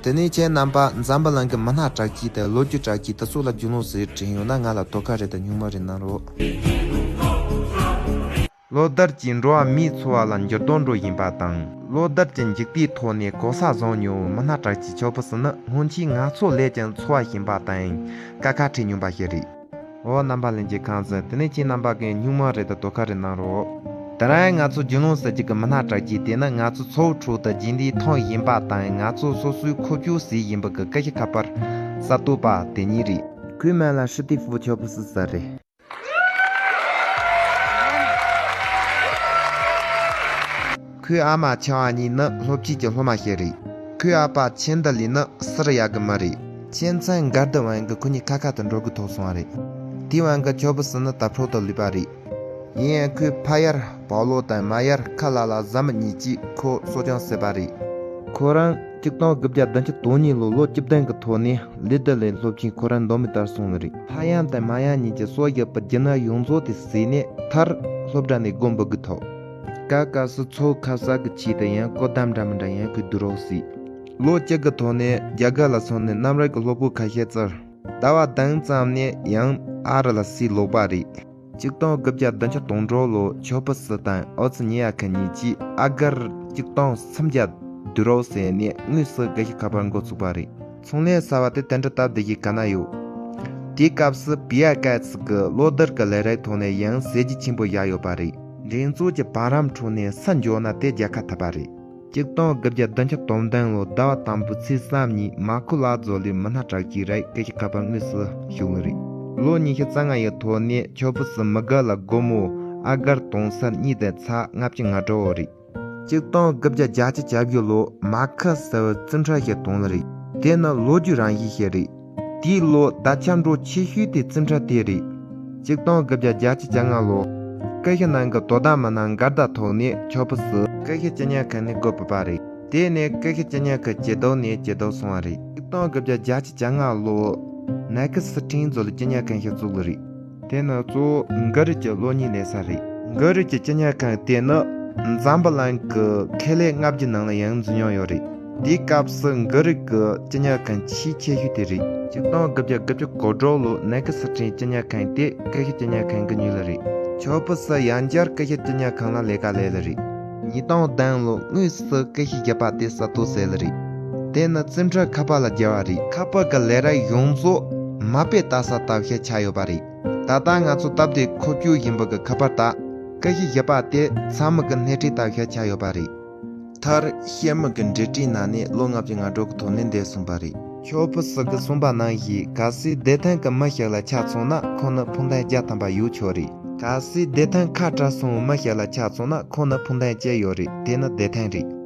དེ་ནས་ཁྱེད་རྣམ་པ་འཛམ་བུ་གླིང་གི་མི་སྣ་གྲགས་ཅན་དང་ལོ་རྒྱུས་གྲགས་ཅན་དེ་ཚོ་ལ་རྒྱུས་ལོན་ཟེར་དྲན་ཡོད་ན་ང་ལ་དོ་ཁ་རེ་དང་སྙན་མོ་རེ་གནང་རོགས། ལོ་ལྟར་གྱི་འགྲོ་བ་མིའི་འཚོ་བ་ལ་འགྱུར་ལྡོག་འགྲོ་བཞིན་པ་དང་། ལོ་ལྟར་གྱི་འཇིག་པའི་ཐོག་ནས་གོ་ས་བཟུང་མྱོང་བའི་མི་སྣ་གྲགས་ཅན་ཆོས་པོ་སི་ནི་སྔོན་ཆད་ང་ཚོ་ལས་ཀྱང་འཚོ་བ་ཞན་པ་དང་དཀའ་ཁག་འཕྲད་མྱོང་པ་ཞིག་རེད། འོ་རྣམ་པ་ལྷན་རྒྱས་ཁམས་བཟང་། དེ་ནས་ཁྱེད་རྣམ་པ་གིས་སྙན་མོ་རེ་དང་དོ་ཁ་རེ་གནང་རོགས། དེ་རིང་ང་ཚོ་རྒྱུས་ལོན་ཟེར་རྒྱུ་གི་མི་སྣ་གྲགས་ཅན་དེ་ནི་ང་ཚོ་ཚོ་བོ་ཁྲོད་དུ་རྗེས་འདེད་ཐོན་བཞིན་པ་དང་ང་ཚོ་སོ་སོའི་ཁོ་བྱུས་ཟིག་ཡིན་པ་གི་སྐུ་ཞབས་ཁ་པར་གསར་གཏོད་པ་དེ་ཉིད་རེད། ཁོའི་མིང་ལ་ཧྲི་ཏི་ཧྥུ་ཆོས་པོ་སི་ཟེར་རེད། ཁོའི་ཨ་མ་ཆ་བ་ཉིད་ནི་སློབ་ཆེན་གྱི་སློབ་མ་ཞིག་རེད། ཁོའི་ཨ་ཕ་ཆེན་ཏི་ལི་ནི་སི་རི་ཡ་གི་མི་རེད། ཁྱིམ་ཚང་འགལ་ཟླ་འོག་གི་ཁོ་གཉིས་ཁ་ཁ་དུ་འགྲོ་དགོས་ཐུག་སོང་བ་རེད། དེའི་དབང་གིས་ཆོ་ཕུ་སི་ནི་ད་ཕྲོག་ཏུ་ལུས་པ་རེད། ཡིན་ཡང་ཁོའི་ཕ་ཡར་པའོ་ལོ་དང་མ་ཡར་ཁ་ལ་ལ་བཟའ་མི་གཉིས་ཀྱིས་ཁོ་གསོ་སྐྱོང་བྱས་པ་རེད། ཁོ་རང་གཅིག་སྟོང་དགུ་བརྒྱ་བདུན་ཅུ་དོན་གཉིས་ལོའི་ལོ་བཅུ་བདུན་གྱི་ཐོག་ནས་ལི་ཏི་ལའི་སློབ་ཆེན་ཁོ་རང་འདོན་པའི་ལྟར་སོང་བ་རེད། ཕ་ཡང་དང་མ་ཡང་གཉིས་ཀྱིས་གསོ་བཞག་པའི་རྒྱུ་ནོར་ཡོངས་རྫོགས་དེ་བཟས་ནས་མཐར་སློབ་གྲྭ་ནས་དགོན་པ་དགུ་ཐོབ། སྐབས་སྐབས་སུ་འཚོ་ཁ་གསབ་ཀྱི་ཆེད་དུ་ཡང་གོ་བརྡ་འདྲ་མི་འདྲ་ཡང་ཁོས་བསྡུ་རོགས་བྱས། ལོ་གཅིག་གི་ཐོག་ནས་རྒྱ་གར་ལ་སོང་ནས་གནམ་རིག་གི་སློབ་གསོ་ཁ་ཤས་བཙལ། ཟླ་བ་བདུན་ཙམ་ནས་ཡང་ཨ་རི་ལ་སུད་ལོག་པ་རེད། གཅིག་སྟོང་དགུ་བརྒྱ་བདུན་ཅུ་དོན་དྲུག་ལོར་ཆོ་ཕུ་སི་དང་ཨོ་ཙི་ཉི་ཡ་ཁན་གཉིས་ཀྱིས་ཨ་གར་གཅིག་སྟོང་སུམ་བརྒྱ་བསྡུ་རོགས་བྱས་ནས་དངོས་སུ་སྐད་ཤུགས་ཁ་པར་འགོ་ཚུགས་པ་རེད། ཚོང་ལས་ཟེར་བ་དེ་དེ་འདྲ་སྟབས་བདེ་ཞིག་ག་ན་ཡོད། དེའི་སྐབས་སུ་བི་ཡ་ཀེ་ཊི་སི་གི་གློག་རྡུལ་གྱི་ལས་རིགས་ཐོག་ནས་ཡང་གཟི་བརྗིད་ཆེན་པོ་བཞག་ཡོད་པ་རེད། འགྲན་རྩོད་ཀྱི་བང་རིམ་ཁྲོད་ནས་སུ་འབྱོར་ན་དེ་རྒྱལ་ཁ་ཐོབ་པ་རེད། གཅིག་སྟོང་དགུ་བརྒྱ་བདུན་ཅུ་དོན་བདུན་ལོའི་ཟླ་བ་དང་པོའི་ཚེས་གསུམ་ཉིན་མ་ཁུ་ལ་ཛོ་ལི་མི་སྣ་གྲགས་ཅན་རེད། སྐད་ཤུགས་ཁ་པར་དངོས་སུ་ཞུགས་ཡོད་རེད། ལོ་ཉི་ཤུ་རྩ་ལྔ་ཡི་ཐོག་ནས་ཆོ་ཕུ་སི་མི་དགའ་ལ་སྒོར་མོ་ཨ་གར་དུང་སེར་གཉིས་དང་ཚེག་ལྔ་བཅུ་ང་དྲུག་ཡོད་རེད། གཅིག་སྟོང་དགུ་བརྒྱ་བརྒྱད་ཅུ་གྱ་བཞི་ལོར་མ་ཁུ་ཟེར་བའི་རྩིས་ཁྲ་ཞིག་བཏོན་ལེ་རེད། དེ་ནི་ལོ་རྒྱུས་རང་བཞིན་ཞིག་རེད། དེའི་ལོ་ད་ཆ་འགྲོ་ཆེ་ཤོས་དེ་རྩིས་ཁྲ་དེ་རེད། གཅིག་སྟོང་དགུ་བརྒྱ་བརྒྱད་ཅུ་གྱ་ལྔ་ལོར། ཀུ་ཤུ་ནང་གི་དོ་བདག་མི་སྣ་འགལ་ཟླ་ཐོག་ནས་ཆོ་ཕུ་སི་ཀུ་ཤུ་སྤྱི་ཉོ་ཁང་ནས་སྒོ་ཕྱེ་བ་རེད། དེ་ནས་ཀུ་ཤུ་སྤྱི་ཉོ་ཁང་ཇེ་སྡུག་ནས་ཇེ་སྡུག་སོང་བ་རེད། གཅིག་སྟོང་དགུ་བརྒྱ་བརྒྱད་ཅུ་གྱ་ལྔ་ལོར་ནེ་ཀི་སི་ཊིན་ཟེར་བའི་སྤྱི་ཉོ་ཁང་ཞིག་བཙུགས་ལེ་རེད། དེ་ནི་གཙོ་བོ་གྷི་རིག་གི་གློག་བརྙན་ལས་ས་རེད། གྷི་རིག་གི་སྤྱི་ཉོ་ཁང་དེ་ནི་འཛམ་བུ་གླིང་གི་ཁེ་ལས་ལྔ་བཅུ་ནང་ལ་ཡང་འཛུལ་མྱོང་ཡོད་རེད། དེའི་སྐབས་སུ་གྷི་རིག་གི་སྤྱི་ཉོ་ཁང་ཆེས་ཆེ་ཤོས་དེ་རེད། གཅིག་སྟོང་དགུ་བརྒྱ་དགུ་བཅུ་གོ་དྲུག་ལོར་ནེ་ཀི་སི་ཊིན་སྤྱི་ཉོ་ཁང་དེ་ཀུ་ཤུ་སྤྱི་ཉོ་ཁང་གིས་ཉོས་ལེ་རེད། ཆོ་ཕུ་སི་ཡང་བསྐྱར་ཀུ་ཤུ་སྤྱི་ཉོ་ཁང་ལ་ལས་ཀ་ལས་ལེ་རེད། ཉིས་སྟོང་བདུན་ལོར་དངོས་སུ་ཀུ་ཤུ་བཞི་པ་དེ་གསར་གཏོད་བྱས་ལེ་རེད། དེ་ནི་རྩིས་ཁྲ་ཁ་པར་ལ་བསྒྱུར་བ་རེད། ཁ་པར་གྱི་ལས་རིགས་ཡོངས་རྫོགས་མ་དཔེ་ལྟ་ས་ལྟ་བུ་ཞིག་ཆགས་ཡོད་པ་རེད། ད་ལྟ་ང་ཚོ་སྟབས་བདེ་ཁོ་སྤྱོད་བཞིན་པ་གི་ཁ་པར་དག་ཀུ་ཤུ་བཞི་པ་དེ་ཚ་མོ་གི་སྣེ་ཁྲིད་ལྟ་བུ་ཞིག་ཆགས་ཡོད་པ་རེད། མཐར་ཤེལ་མིག་གི་འབྲེལ་འདྲིས་ནང་ནས་ལོ་ལྔ་བཅུ་ང་དྲུག་གི་ཐོག་ནས་འདས་སོང་བ་རེད། ཆོ་ཕུ་སི་གིས་གསུངས་པ་ནང་བཞིན་གལ་སྲིད་བདེ་ཐང་གི་མི་ཞིག་ལ་ཆ་མཚོན་ན་ཁོང་ནི་ཕུགས་འདུན་བརྒྱ་ཐམ་པ་ཡོད་ཆོག་རེད། གལ་སྲིད་བདེ་ཐང་ཁ་བྲལ་སོང་བའི་མི་ཞིག་ལ་ཆ་མཚོན་ན་ཁོང་ནི་ཕུགས་འདུན་གཅིག་ཡོད་རེད། དེ་ནི་བདེ་ཐང་རེད།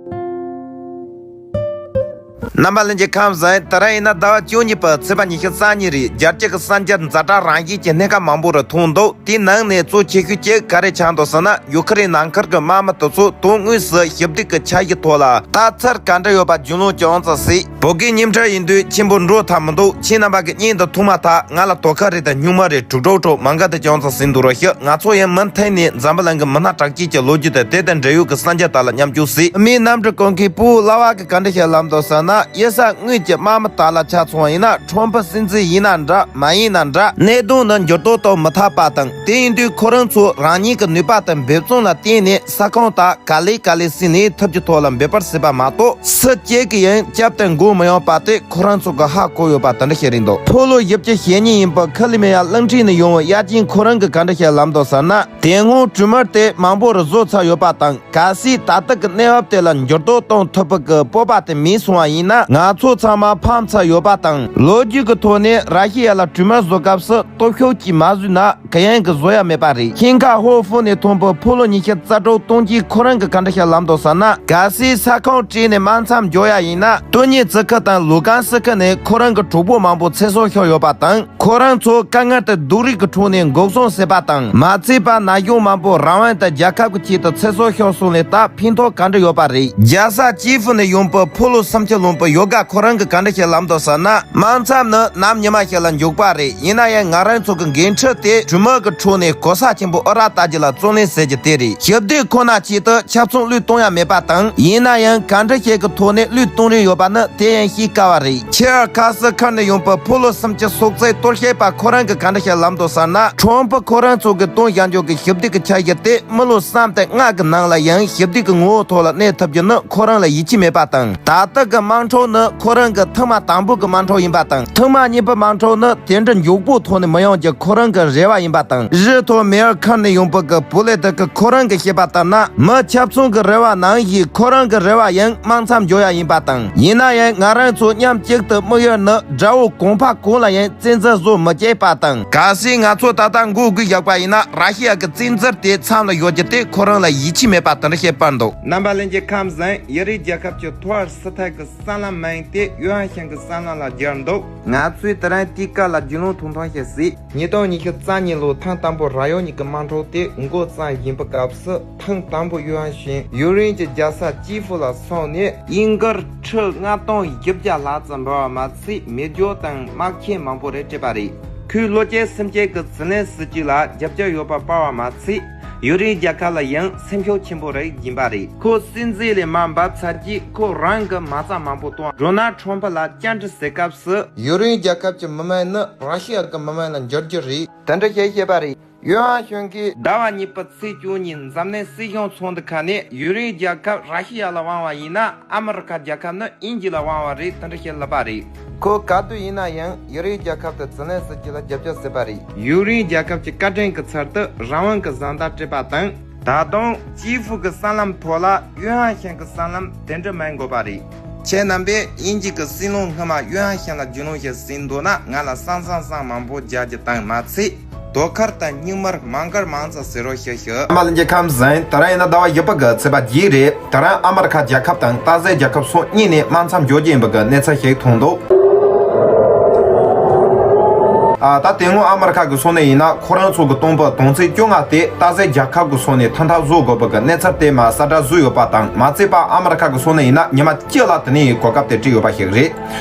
རྣམ་པ་ལྷན་རྒྱས་ཁམས་བཟང་། ད་རེས་ཡིན་ན་ཟླ་བ་བཅུ་གཉིས་པའི་ཚེས་པ་ཉི་ཤུ་རྩ་གཉིས་རེད། རྒྱལ་སྤྱི་གི་གསར་འགྱུར་ཛ་དྲག་རང་བཞིན་གྱི་གནད་འགག་མང་པོ་རེ་ཐོན་འདུག་དེའི་ནང་ནས་གཙོ་ཆེ་ཤོས་གཅིག་ག་རེ་ཆགས་འདུག་ཟེར་ན། ཡུ་ཁུ་རེན་ནང་ཁུལ་གྱི་དམག་མི་དེ་ཚོ་དོན་དངོས་སུ་ཞི་བདེ་གི་འཆར་གཞི་ཐོག་ལ་ལྟ་ཚུལ་ག་འདྲ་ཡོད་པ་རྒྱུས་ལོན་བྱེད་ཡོང་ཙང་ཟེར། བོད་སྐད་རྙིང་ཁྲ་ཡིན་དུས་ཆེན་པོ་འགྲོ་ཐབས་མི་འདུག་ཁྱེད་རྣམ་པ་གི་བརྙན་དེ་ཐུག་མ་ཐག་ང་ལ་དོ་ཁ་རེ་དང་སྨྱུག་མ་རེ་དྲུག་དྲུག་དྲུག་མ་འགའ་དེ་བྱེད་ཡོང་ཙང་ཟེར་འདུག་རོགས་ཞུ། ང་ཚོ་ཡང་མུ་མཐུད་ནས་འཛམ་བུ་གླིང་གི་མི་སྣ་གྲགས་ཅན་གྱི་ལོ་རྒྱུས་དང་དེ་དང་འབྲེལ་ཡོད་ཀྱི་གསར་འགྱུར་དག་ལ་མཉམ་ཞུགས་གཟིགས། མིའི་གནམ་གྲུ་ཀུན་མཁྱེན་ཕུ་བོ་ལ་བ་གིས་ག་འདྲ་ཞིག་ལབ་འདུག་ཟེར་ན། གཡུལ་ས་དངོས་ཀྱི་དམག་མི་དག་ལ་ཆ་མཚོན་པ་ཡིན་ན། ཁྲོམ་ཕུ་སྲིད་འཛིན་ཡིན་ན་འདྲ་མ་ཡིན་ན་འདྲ། གནད་དོན་འདི་འགྱུར་ལྡོག་གཏོང་མི་ཐུབ་པ་དང་། དེ་ཡིན་དུས་ཁོ་རང་ཚོས་རང་ཉིད་ཀྱི་ནུས་པ་དང་འབད་བརྩོན་ལ་བརྟེན་ནས་ས་ཁོངས་དག་ག་ལེ་ག་ལེ་ཟིན་ནས་ཐུབ་ཀྱི་ཐོག་ལ་འབད་པར་བྱེད་པ་མ་གཏོགས། སུ་གཅིག་གིས་ཡང་བསྐྱབས་ཏེ་འགོག་མི་ཡོང་བ་དེ་ཁོ་རང་ཚོ་གིས་ཧ་གོ་ཡོད་པ་དེ་འདྲ་ཞིག་རེད་འདུག་ཕོ་ལོ་བཞི་བཅུ་ཞེ་གཉིས་ཡིན་པའི་ཁི་ལི་མི་ཡ་གླིང་ཕྲན་ནས་ཡོང་བའི་དབྱར་ཆེན་ཁོ་རང་གིས་ག་འདྲ་ཞིག་ལབ་འདུག་ཟེར་ན། དེ་སྔོན་གྲོས་མོལ་དེ་མང་པོ་རེ་བཟོ་ཚར་ཡོད་པ་དང་། གལ་སྲིད་ད་ལྟ་གི་གནས་བབ་དེ་ལ་འགྱུར་ལྡོག་གཏོང་ཐུབ་པའི་གི་སྤོབས་པ་དེ་མེད་སོང་བ་ཡིན་ན། ང་ཚོ་ཚང་མ་ཕམ་ཚར་ཡོད་པ་དང་། ལོ་རྒྱུས་ཀྱི་ཐོག་ནས་ར་ཤི་ཡ་ལ་གྲོས་མོལ་བཟོ་སྐབས་སུ་སྟོབས་ཤུགས་ཀྱིས་མ་བཟོས་ན། གུ་ཡངས་ཀྱིས་བཟོ་ཡ་མེད་པ་རེད། ཤིན་ཁ་ཧོ་ཧྥུ་ནས་ཐོན་པའི་ཕོ་ལོ་ཉི་ཤུ་རྩ་དྲུག་ཏུང་ཅིན་ཁོ་རང་གིས་ག་འདྲ་ཞིག་ལབ་འདུག་ཟེར་ན། གལ་སྲིད་ས་ཁོངས་བྲལ་ནས་དམག་མཚམས་འཇོག་ཡ་ཡིན་ན། སྟོང་ཉིད་ཙི་ཁི་དང་ལུ་ཀན་སི་ཁི་ནས་ཁོ་རང་གི་གྲོགས་པོ་མང་པོ་ཚེ་སྲོག་ཤོར་ཡོད་པ་དང་། ཁོ་རང་ཚོ་དཀའ་ངལ་དང་སྡུག་རུས་ཀྱི་ཁྲོད་ནས་འགོག་སྲུང་བྱས་པ་དང་། མ་ཚད་པར་ན་གཞོན་མང་པོ་རང་དབང་དང་རྒྱལ་ཁབ་ཀྱི་ཆེད་དུ་ཚེ་སྲོག་ཤོར་སོང་ལས་ད་ཕན་ཐོགས་ག་འདྲ་ཡོད་པ་རེད། རྒྱལ་ས་ཅི་ཧྥུ་ནས་ཡོང་པའི་ཕོ་ལོ་སུམ་ཅུ་ལོན་པའི་ཡོ་ག་ཁོ་རང་གིས་ག་འདྲ་ཞིག་ལབ་འདུག་ཟེར་ན། དམག་མཚམས་ནི་ནམ་ཉི་མ་ཞིག་ལ་འཇོག་པ་རེད། ཡིན་ན་ཡང་ང་རང་ཚོ་གི་འགན་འཁྲི་དེ་གྲོས་མོལ་གྱི་ཁྲོད་ནས་གོ་ས་ཆེན་པོ་ཨུ་ར་ལྟ་རྒྱུ་ལ་བརྩོན་ལེན་བྱེད་རྒྱུ་དེ་རེད། ཞི་བདེ་ཁོ་ན་ཆེད་དུ་ཆབ་མཚུངས་བློས་གཏོང་ཡ་མེད་པ་དང་། ཡིན་ན་ཡང་ག་འདྲ་ཞིག་གི་ཐོག་ནས་བློས་གཏོང་རིན་ཡོད་པ་ནི་དེ་ཡང་ཤེས་དཀའ་བ་རེད། ཆེ་ཨར་ཁ་སི་ཁར་ནས་ཡོང་པའི་ཕོ་ལོ་སུམ་ཅུ་སོ་གཅིག་གཏོར་བཤིག་པ་ཁོ་རང་གིས་ག་འདྲ་ཞིག་ལབ་འདུག་ཟེར་ན། ཁྲོམ་ཕུ་ཁོ་རང་ཚོ་གིས་བཏོན་བཞག་རྒྱུ་གི་ཞི་བདེ་གི་འཆར་གཞི་དེ་མི་ལོ་གསུམ་དང་ལྔ་གི་ནང་ལ་ཡང་ཞི་བདེ་གི་ངོ་བོ་ཐོག་ལ་གནས་ཐུབ་རྒྱུ་ནི་ཁོ་རང་ལ་ཡིད་ཆེས་མེད་པ་དང་། ད་ལྟ་གི་དམག་འཁྲུག་ནི་ཁོ་རང་གི་ཐེངས་མ་དང་པོ་གི་དམག་འཁྲུག་ཡིན་པ་དང་། ཐེངས་མ་གཉིས་པའི་དམག་འཁྲུག་ནི་དེ་འདྲ་མགྱོགས་པོའི་ཐོག་ནས་མི་ཡོང་རྒྱུ་ཁོ་རང་གི་རེ་བ་ཡིན་པ་དང་། རི་ཐོག་མེ་ཨར་ཁར་ནས་ཡོང་པའི་གི་པུ་ལེ་ཏི་ཀི་ཁོ་རང་གིས་བཤད་པ་ལྟར་ན། མི་ཆབ་མཚུངས་ཀྱི་རེ་བ་ནང་བཞིན་ཁོ་རང་གི་རེ་བ་ཡང་དམག་མཚམས་འཇོག་ཡ་ཡིན་པ་དང་། ཡིན་ན་ཡང་ང་རང་ཚོ་མཉམ་གཅིག་ཏུ་དམིགས་ཡུལ་ནི་དགྲ་བོ་གང་ཕན་གང་ལ་ཡང་བཙན་འཛུལ་བཟོ་མི་བྱེད་པ་དང་། གལ་སྲིད་ང་ཚོ་ད་ལྟ་མགོ་སྒུར་བཞག་པ་ཡིན་ན། ར་ཤི་ཡ་གི་བཙན་འཛུལ་དེ་མཚམས་ལ་འཇོག་རྒྱུ་དེ་ཁོ་རང་ལ་ཡིད་ཆེས་མེད་པ་དེ་འདྲ་བཤད་པར་འདུག་རྣམ་པ་ལྷན་རྒྱས་ཁམས་བཟང་། ཡུ་རོབ་རྒྱལ་ཁབ་ཀྱི་ཐོ་ཨར་སི་ཐན་གྱི་གསང་ སྲང་ལམ་མིང་དེ་ཡུའན་ཤིང་གི་སྲང་ལམ་ལ་བསྒྱུར་འདུག་ང་ཚོས་དེ་རིང་དེའི་སྐོར་ལ་རྒྱུས་ལོན་ཐུང་ཐུང་ཞིག་གཟིགས། ཉིས་སྟོང་ཉི་ཤུ་རྩ་གཉིས་ལོའི་ཐེངས་དང་པོ་རང་ཡུལ་གཉིས་ཀྱི་དམག་འཁྲུག་དེ་འགོ་བརྩམས་བཞིན་པའི་སྐབས་སུ། ཐེངས་དང་པོ་ཡུའན་ཤིང་ཡུ་ཀེ་རེན་གྱི་རྒྱལ་ས་ཀྱེ་ཧྥུ་ལ་སོང་ནས། ཨིན་སྒོར་ཁྲི་ལྔ་སྟོང་བཞི་བརྒྱ་ལྷག་ཙམ་འབུལ་བ་མ་ཚད། མེ་སྒྱོགས་དང་དམག་ཆས་མང་པོ་རེ་སྤྲད་པ་རེད། ཁོས་ལོ་བརྒྱད་སེམས་ཅན་གྱི་བརྩི་ལེན་སྲིད་ཇུས་ལ་རྒྱབ་སྐྱོར་ཡོད་པ་པར་བ་མ་ཚད། ཡུ་ཀེ་རེན་རྒྱལ་ཁབ་ལ་ཡང་སེམས་ཤུགས་ཆེན་པོ་རེ་སྦྱིན་པ་རེད། ཁོ་སྲིད་འཛིན་ལས་མར་འབབ་ཚར་རྗེས། ཁོ་རང་གི་མ་རྩ་མང་པོ་བཏང་། ཌོ་ནལ་ཁྲོམ་ཕུ་ལ་བཅར་འདྲི་ཟེར་སྐབས་སུ། ཡུ་ཀེ་རེན་རྒྱལ་ཁབ་ཀྱི་མི་མིང་ནི་ར་ཤི་ཡ་གི་མི་མིང་ལ་འགྱུར་རྒྱུ་རེད། དེ་འདྲ་ཞིག་བཤད་པ་རེད། ཡུའན་ཤིང་གིས་ཟླ་བ་གཉིས་པའི་ཚེས་བཅུ་གཉིས་འཛམ་གླིང་སྲིད་གཞུང་ཚོགས་འདུ་ཁག་ནས། ཡུ་ཀེ་རེན་རྒྱལ་ཁབ་ར་ཤི་ཡ་ལ་དབང་བ་ཡིན་ན། ཨ་མི་རི་ཀ་རྒྱལ་ཁབ་ནི་དབྱིན་ཇི་ལ་དབང་བ་རེད། དེ་འདྲ་ཞིག་ལབ་པ་རེད། ཁོས་ག་དུས་ཡིན་ན་ཡང་ཡུ་ཀེ་རེན་རྒྱལ་ཁབ་དེ་བརྩི་ལེན་སྲིད་ཇུས་ལ་རྒྱབ་སྐྱོར་བྱས་པ་རེད། ཡུ་ཀེ་རེན་རྒྱལ་ཁབ་ཀྱི་བཀའ་དྲིན་གྱི་ཚུལ་དུ་རང་དབང་གི་བཟའ་ཟླ་སྤྲད་པ་དང་། ད་དུང་ཀྱེ་ཧྥུ་གི་སྲང་ལམ་ཐོག་ལ་ཡུའན་ཤིང་གི་སྲང་ལམ་དེ་འདྲ་མིང་བཀོད་པ་རེད། ཁྱེད་རྣམ་པས་དབྱིན་ཇི་གི་སྲིད་བློན་སྔོན་མ་ཡུའན་ཤིང་ལ་རྒྱུས་ལོན་ཞིག་བྱས་འདུག་ན། ང་ལ་གསང་གསང་གསང་མང་པོ་རྒྱག་རྒྱུ་དང་མ་ཚད། དོ་ཁུར་དང་སྙིང་དམར་མ་འགལ་མང་ཙམ་ཟེར་རོགས་ཞུ་ཞུ། ཨ་མ་ལྷན་རྒྱས་ཁམས་བཟང་། དེ་རིང་ཡིན་ན་ཟླ་བ་བཞི་པ་གི་ཚེས་པ་བརྒྱད་རེད། དེ་རིང་ཨ་མི་རི་ཁ་རྒྱལ་ཁབ་དང་སྟག་གཟིག་རྒྱལ་ཁབ་སོ་གཉིས་ནས་དམག་མཚམས་འཇོག་རྒྱུ་ཡིན་པ་གི་གནས་ཚུལ་ཞིག་ཐོན་འདུག་ཨ། ད་དེ་སྔོན་ཨ་མི་རི་ཁ་གི་སོ་ནས་ཡིན་ན། ཁོ་རང་ཚོ་གི་སྟོང་པ་དོན་ཚན་བཅོ་ལྔ་དེ་སྟག་གཟིག་རྒྱལ་ཁབ་གི་སོ་ནས་ཐམ་ཐམ་བཟོ་དགོས་པ་གི་གནས་ཚུལ་དེ་མར་གསལ་བསྒྲགས་བཟོས་ཡོད་པ་དང་། མ་ཚད་པ་ཨ་མི་རི་ཁ་གི་སོ་ནས་ཡིན་ན། ཉི་མ་གཅིག་ལ་དེ་ནས་གོ་སྐབས་དེ་སྤྲད་ཡོད་པ་ཞིག་རེད།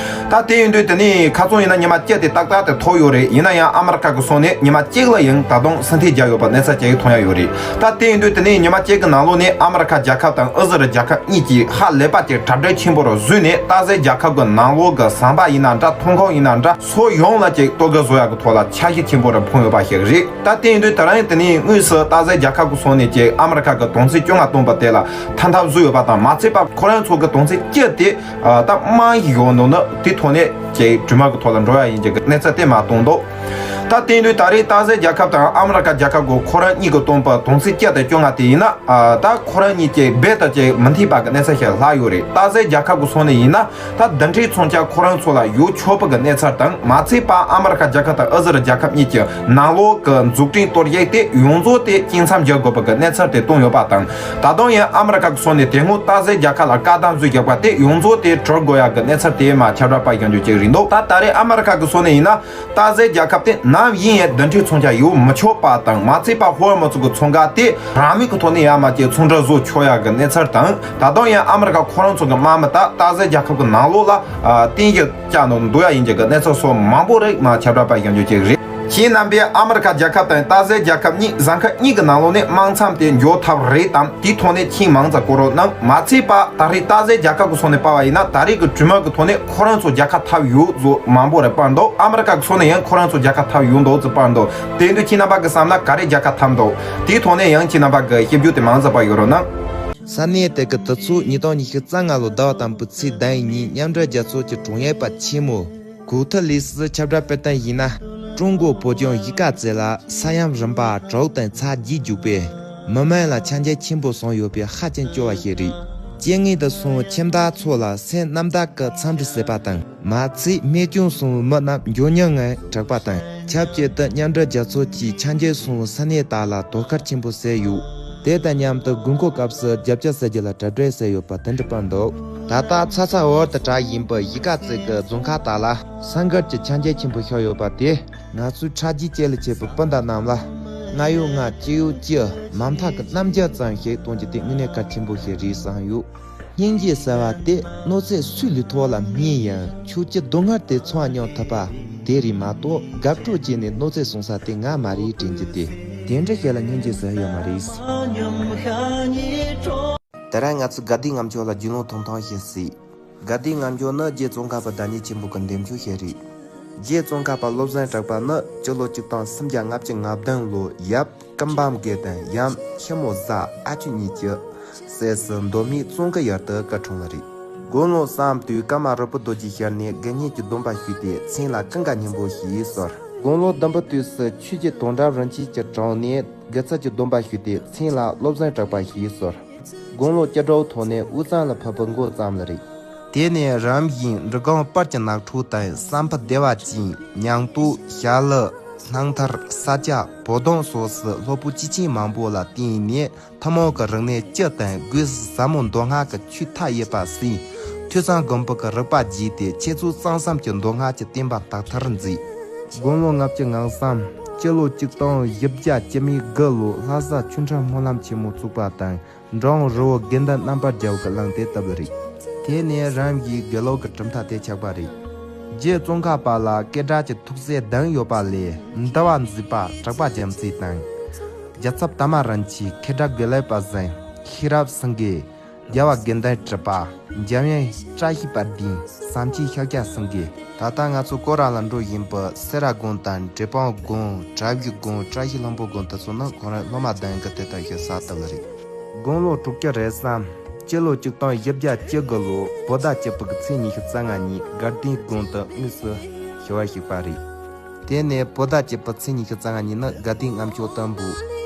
ད་དེ་ཡིན་དུས་དེ་ནས་ཁ་སང་ཡིན་ན་ཉི་མ་གཅིག་དེ་ཏག་ཏག་དེ་ཐོབ་ཡོད་རེད། ཡིན་ན་ཡང་ཨ་མི་རི་ཁ་གི་སོ་ནས་ཉི་མ་གཅིག་ལ་ཡང་ད་དུང་སེམས་ཐག་བརྒྱབ་ཡོད་པ་གནས་ཚུལ་ཅིག་ཐོན་ཡ་ཡོད་རེད། ད་དེ་ཡིན་དུས་དེ་ནས་ཉི་མ་གཅིག་གི་ནང་ལོགས་ནས་ཨ་མི་རི་ཁ་རྒྱལ་ཁབ་དང་ཨི་ཟི་རལ་རྒྱལ་ཁབ་གཉིས་ཀྱིས་ཧ་ལས་པ་ཅིག་གྲ་སྒྲིག་ཆེན་པོ་རུ་བཟོས་ནས། སྟག་གཟིག་རྒྱལ་ཁབ་གི་ནང་ལོགས་གི་ཟམ་པ་ཡིན་ན་འདྲ། ཐོན་ཁུངས་ཡིན་ན་འདྲ། ཕྱོགས་ཡོངས་ལ་ཅིག་གཏོར་རྒོལ་བཟོ་ཡ་གི་ཐོག་ལ་འཆར་གཞི་ཆེན་པོ་རུ་འཕངས་ཡོད་པ་ཞིག་རེད། ད་དེ་ཡིན་དུས་དེ་རིང་དེ་ནས་དངོས་སུ་སྟག་གཟིག་རྒྱལ་ཁབ་ཀྱི་སོ་ནས་ཀྱི་ཨ་མི་རི་ཀ་གི་དོན་ཚན་བཅོ་ལྔ་སྟོན་པ་དེ་ལ་ཐམ་ཐམ་བཟོས་ཡོད་པ་དང་། མ་ཚད་པ་ཁོ་རང་ཚོ་གི་དོན་ཚན་བཅུ་དེ་ད་དམངས་ཡོད་ནོ་ནི་དེ་ཐོག་ནས་ཀྱི་གྲོས་མོལ་གྱི་ཐོག་ལ་འགྲོ་ཡ་ཡིན་གྱི་གནས་ཚུལ་དེ་མར་བཏོན་འདུག་ད་དེ་ཡིན་དུས་ད་རེས་སྟག་གཟིག་རྒྱལ་ཁབ་དང་ཨ་མི་རི་ཀ་རྒྱལ་ཁབ་ཀྱི་ཁོ་རང་གཉིས་ཀྱི་སྟོན་པ་དོན་ཚན་བཅུ་དང་བཅོ་ལྔ་དེ་ཡིན་ན། ད་ཁོ་རང་གཉིས་ཀྱི་རྦད་དེ་ཀྱི་མི་མཐུན་པ་གི་གནས་ཚུལ་ཞིག་ལྷག་ཡོད་རེད། སྟག་གཟིག་རྒྱལ་ཁབ་ཀྱི་སོ་ནས་ཡིན་ན། ད་འདི་འདྲའི་མཚོན་ཆ་ཁོ་རང་ཚོ་ལ་ཡོད་ཆོག་པ་གི་གནས་ཚུལ་དང་། མ་ཚད་པ་ཨ་མི་རི་ཀ་རྒྱལ་ཁབ་དང་ཨི་ཟི་རལ་རྒྱལ་ཁབ་གཉིས་ཀྱི་ནང་ལོགས་ཀྱི་འཛུགས་སྐྲུན་གཏོར་རྒྱུ་དེ་ཡོངས་རྫོགས་དེ་གཅིག་མཚམས་སྒྲིལ་དགོས་པ་གི་གནས་ཚུལ་དེ་བཏོན་ཡོད་པ་དང་། ད་དུང་ཡང་ཨ་མི་རི་ཀ་གི་སོ་ནས་དེ་སྔོན་སྟག་གཟིག་རྒྱལ་ཁབ་ལ་བཀག་སྡོམ་བཟོས་བཞག་པ་དེ་ཡོངས་རྫོགས་དེ་གྲོལ་དགོས་ཡ་གི་གནས་ཚུལ་དེ་མར་ཁྱབ་བསྒྲགས་པ་ཡོང་རྒྱུ་ཅིག་རེད་འདུག་ད་ད་རེས་ཨ་མི་རི་ཀ་གི་སོ་ནས་ཡིན་ན། སྟག་གཟིག་རྒྱལ་ཁབ་དེ་ནམ་ཡིན་ཡང་འདི་འདྲའི་མཚོན་ཆ་ཡོད་མི་ཆོག་པ་དང་། མ་ཚད་པ་ཧོར་མུ་ཛི་གི་མཚོ་འགག་དེ་རང་མོས་ཀྱི་ཐོག་ནས་ཡར་མར་ཀྱི་ཚོང་འབྲེལ་བཟོ་ཆོག་ཡ་གི་གནས་ཚུལ་དང་། ད་དུང་ཡང་ཨ་མི་རི་ཀ་ཁོ་རང་ཚོ་གི་དམག་མི་དག་སྟག་གཟིག་རྒྱལ་ཁབ་ཀྱི་ནང་ལོགས་ལ་ཨ་རྟེན་གཞི་བཅག་ནས་འདུག་ཡ་ཡིན་གྱི་གི་གནས་ཚུལ་སོགས་མང་པོ་རིགས་མར་ཁྱབ་བསྒྲགས་པ་ཡོང་རྒྱུ་ཅིག་རེད། ཁྱེད་རྣམ་པས་ཨ་མི་རི་ཀ་རྒྱལ་ཁབ་དང་སྟག་གཟིག་རྒྱལ་ཁབ་གཉིས་ཟམ་ཁ་གཉིས་ཀྱི་ནང་ལོགས་ནས་དམག་མཚམས་དེ་འཇོག་ཐབས་རེད་དམ། དེའི་ཐོག་ནས་མཆན་མང་ཙམ་བཀོད་རོགས་གནང་། མ་ཚད་པ་ད་རེས་སྟག་གཟིག་རྒྱལ་ཁབ་ཀྱི་སོ་ནས་པར་བ་ཡིན་ན། ད་རེས་ཀྱི་གྲོས་མོལ་གྱི་ཐོག་ནས་ཁོ་རང་ཚོ་རྒྱལ་ཁ་ཐོབ་ཡོད་ཚུལ་མང་པོ་རེ་པར་འདུག་ཨ་མི་རི་ཀ་གི་སོ་ནས་ཡང་ཁོ་རང་ཚོ་རྒྱལ་ཁ་ཐོབ་ཡོད་འདུག་ཚུལ་པར་འདུག་དེ་དུས་ཁྱེད་རྣམ་པ་གི་བསམ་ན་ག་རེ་རྒྱལ་ཁ་ཐོབ་འདུག་དེའི་ཐོག་ནས་ཡང་ཁྱེད་རྣམ་པ་གི་ཞིབ་འཇུག་དེ་མང་ཙམ་པར་ཡོད་རོགས་གནང་། ས་གནས་དེ་གི་དུས་ཚོད་ཉིས་སྟོང་ཉི་ཤུ་རྩ་ལྔ་ལོའི་ཟླ་བ་དང་པོའི་ཚེས་དང་གཉིས། མཉམ་འབྲེལ་རྒྱལ་ཚོགས་ཀྱི་དྲུང་ཡིག་པ་ཆེན་མོ་གུ་ཐི་ལི་སི་ཁྱབ་བསྒྲགས་སྤེལ་སྟངས་ཡིན་ན། 中国北京 གཞིས་ཀ་རྩེ་ལ་ས་ཡོམ་རིམ་པ་དྲུག་དང་ཚ་རྒྱུད་རྒྱུག་པས་མི་མང་ལ་ཆ་རྐྱེན་ཆེན་པོ་བྱུང་ཡོད་པས་ཧ་ཅང་སྐྱོ་བ་ཞིག་རེད། རྐྱེན་ངན་དེ་སོང་ཁྱིམ་བདག་ཚོ་ལ་སེམས་རྣམ་དག་གི་འཚམས་འདྲི་ཞུས་པ་དང་། མ་ཚད་རྨས་སྐྱོན་སོང་བའི་མི་རྣམས་འབྱོར་ཉམས་ངང་གྲགས་པ་དང་། ཆབས་ཅིག་ཏུ་མཉམ་འབྲེལ་རྒྱལ་ཚོགས་ཀྱིས་ཆ་རྐྱེན་སོང་བའི་ས་གནས་དག་ལ་དོ་ཁུར་ཆེན་པོ་བྱས་ཡོད། དེ་དང་མཉམ་དུ་དགོས་མཁོ་སྐབས་སུ་རྒྱབ་སྐྱོར་བྱ་རྒྱུ་ལ་གྲ་སྒྲིག་བྱས་ཡོད་པ་དེ་འདྲ་པར་འདུག་ད་ལྟ་ཚ་ཚ་འུར་འུར་དུ་གྲགས་བཞིན་པའི་གཞིས་ཀ་རྩེ་གི་རྫོང་ཁག་དག་ལ་ས་འགུལ་གྱི་ཆ་རྐྱེན་ཆེན་པོ་ཤོར་ཡོད་པ་དེས་ང་ཚོའི་ཕྲུ་གུ་སྐྱེས་ལ་བྱེད་པའི་སྤུན་ཟླ་རྣམས་ལ་རྔ་ཡབ་རྔ་སྐྱིད་ཡབ་སྐྱིད་མ་མཐའ་གི་རྣམ་འགྱུར་ཙམ་ཞིག་གཏོང་རྒྱུ་དེ་དངོས་གནས་གལ་ཆེན་པོ་ཞིག་རེད་བསམ་ཡོད། སྙིང་རྗེ་ཟེར་བ་དེ་གནོད་འཚེ་སུའི་ལུས་ཐོག་ལ་སྨིན་ཡང་ཁྱོད་ཀྱི་སྡུག་བསྔལ་དེ་ཚོར་མྱོང་ཐུབ་པ་དེ་རེད་མ་གཏོགས། དགའ་སྤྲོ་བྱས་ནས་གནོད་འཚེ་སོང་ས་དེ་ང་མ་རེད་དྲན་རྒྱུ་དེ། དེ་འདྲ་ཞིག་ལ་སྙིང་རྗེ་ཟེར་ཡོད་མ་རེད། དེ་རིང་ང་ཚོས་དགའ་ལྡན་ལྔ་མཆོག་ལ་རྒྱུས་ལོན་ཐུང་ཐུང་ཞིག་བྱེད། དགའ་ལྡན་ལྔ་མཆོག་ནི་རྗེ་ཙོང་ཁ་པ་བདག་ཉིད་ཆེན་པོ་གི་འདེམས་སྤྱོད་ཞིག་རེད། རྗེ་ཙོང་ཁ་པ་བློ་བཟང་གྲགས་པ་ནི་སྤྱི་ལོ་ཆིག་སྟོང་སུམ་བརྒྱ་ལྔ་བཅུ་ང་བདུན་ལོའི་ཡབ་ཀུན་འབུམ་དགེ་ལྡན་ཡམ་ཆེན་མོ་བཟའ་ཨ་ཆོས་གཉིས་ཀྱི་སྲས་སུ་མདོ་སྨད་ཙོང་ཁའི་ཡུལ་དུ་སྐུ་འཁྲུངས་པ་རེད། དགུང་ལོ་བརྒྱད་པའི་དུས་ཀརྨ་རིལ་བུ་རྡོ་རྗེའི་ཞལ་ནས་དགེ་བསྙེན་གྱི་སྡོམ་པ་ཞུས་ཏེ་མཚན་ལ་ཀུན་དགའ་སྙིང་པོ་ཞེས་གསོལ། དགུང་ལོ་བདུན་པའི་དུས་སུ་ཆོས་རྗེ་དོན་གྲུབ་རིན་ཆེན་གྱི་དྲུང་ནས་དགེ་ཚུལ་གྱི་སྡོམ་པ་ཞུས་ཏེ་མཚན་ལ་བློ་བཟང་གྲགས་པ་ཞེས་གསོལ། དགུང་ལོ་བཅུ་དྲུག་ཐོག་ནས་དབུས་གཙང་ལ་ཕེབས་པའི་འགོ་བརྩམས་ལ་རེད། དེ་ནས་རིམ་བཞིན་འབྲི་གུང་པར་གྱི་ནགས་ཁྲོད་དང་བསམ་ཕུ་བདེ་བ་ཅན། ཉང་སྟོད་ཞྭ་ལུ། སྣང་མཐར། ས་སྐྱ། བོད་དོམ་སོགས་སུ་སློབ་དཔོན་སྐྱེས་ཆེན་མང་པོ་ལ་བསྟེན་ནས་ཐུན་མོང་གི་རིག་གནས་སྤྱི་དང་སྒོས་སུ་ཟབ་མོ་མདོ་སྔགས་ཀྱི་ཆོས་མཐའ་ཡས་པ་ཟིན། ཐོས་བསམ་སྒོམ་པ་གི་རིག་པ་བརྒྱུད་དེ། འཆད་རྩོད་གསང་གསུམ་གྱི་མདོ་སྔགས་ཀྱི་བསྟན་པ་དག་ཐེར་མཛད། དགུང་ལོ་ལྔ་བཅུ་ང་གསུམ། སྤྱི་ལོ་གཅིག་སྟོང་བཞི་བརྒྱ་བཅུ་མེད་དགུ་ལོ། ལྷ་ས་ཆོས་ཁྲིམས་སྨོན་ལམ་ཆེན་མོ་བཙུགས་པ་དང་། འབྲིང་རི་བོ་དགེ་འདུན་རྣམ་པར་རྒྱལ་བ་གི་གླིང་དེ་བཏབ་པ་རེད། དེ་ནས་རང་གིས་དགེ་ལུགས་ཀྱི་གྲུབ་མཐའ་དེ་ཆགས་པ་རེད། རྗེ་ཙོང་ཁ་པ་ལ་སྐད་གྲགས་ཀྱི་ཐུགས་སྲས་བདུན་ཡོད་པ་ལས། འདུལ་བ་མཛད་པ་གྲགས་པ་རྒྱལ་མཚན་དང་། རྒྱལ་ཚབ་དར་མ་རིན་ཆེན། མཁས་གྲགས་དགེ་ལེགས་དཔལ་བཟང་། ཤེས་རབ་སེང་གེ། རྒྱལ་བ་དགེ་འདུན་གྲུབ་པ། འཇམ་དབྱངས་བཀྲ་ཤིས་དཔལ་ལྡན། བསམ་གྱིས་ཤཱཀྱ་སེང་གེ། ད་ལྟ་ང་ཚོ་སྐོར་ར་ལ་འགྲོ་བཞིན་པའི་སེ་ར་དགོན་དང་འབྲས་སྤུངས་དགོན། བྲག་བརྒྱུད་དགོན། བཀྲ་ཤིས་ལྷུན་པོ་དགོན་དེ་ཚོ་ནི་ཁོང་རང་སློབ་མ་བདུན་གྱིས་དེ་ལྟར་ཞིག་གསར་བཏབ་པ་རེད། དགུང་ལོ་དྲུག་ཅུ་རེ་གསུམ། སྤྱི་ལོ་གཅིག་སྟོང་བཞི་བརྒྱ་བཅུ་དགུ་ལོ། བོད་ཟླ་བཅུ་པའི་ཚེས་ཉི་ཤུ་རྩ་ལྔ་ཉིན་དགའ་ལྡན་དགོན་དུ་དངོས་སུ་ཞི་བར་གཤེགས་པ་རེད། དེ་ནས་བོད་ཟླ་བཅུ་པའི་ཚེས་ཉི་ཤུ་རྩ་ལྔ་ཉིན་ནི་དགའ་ལྡན་ལྔ་མཆོད་དུམ་བུ།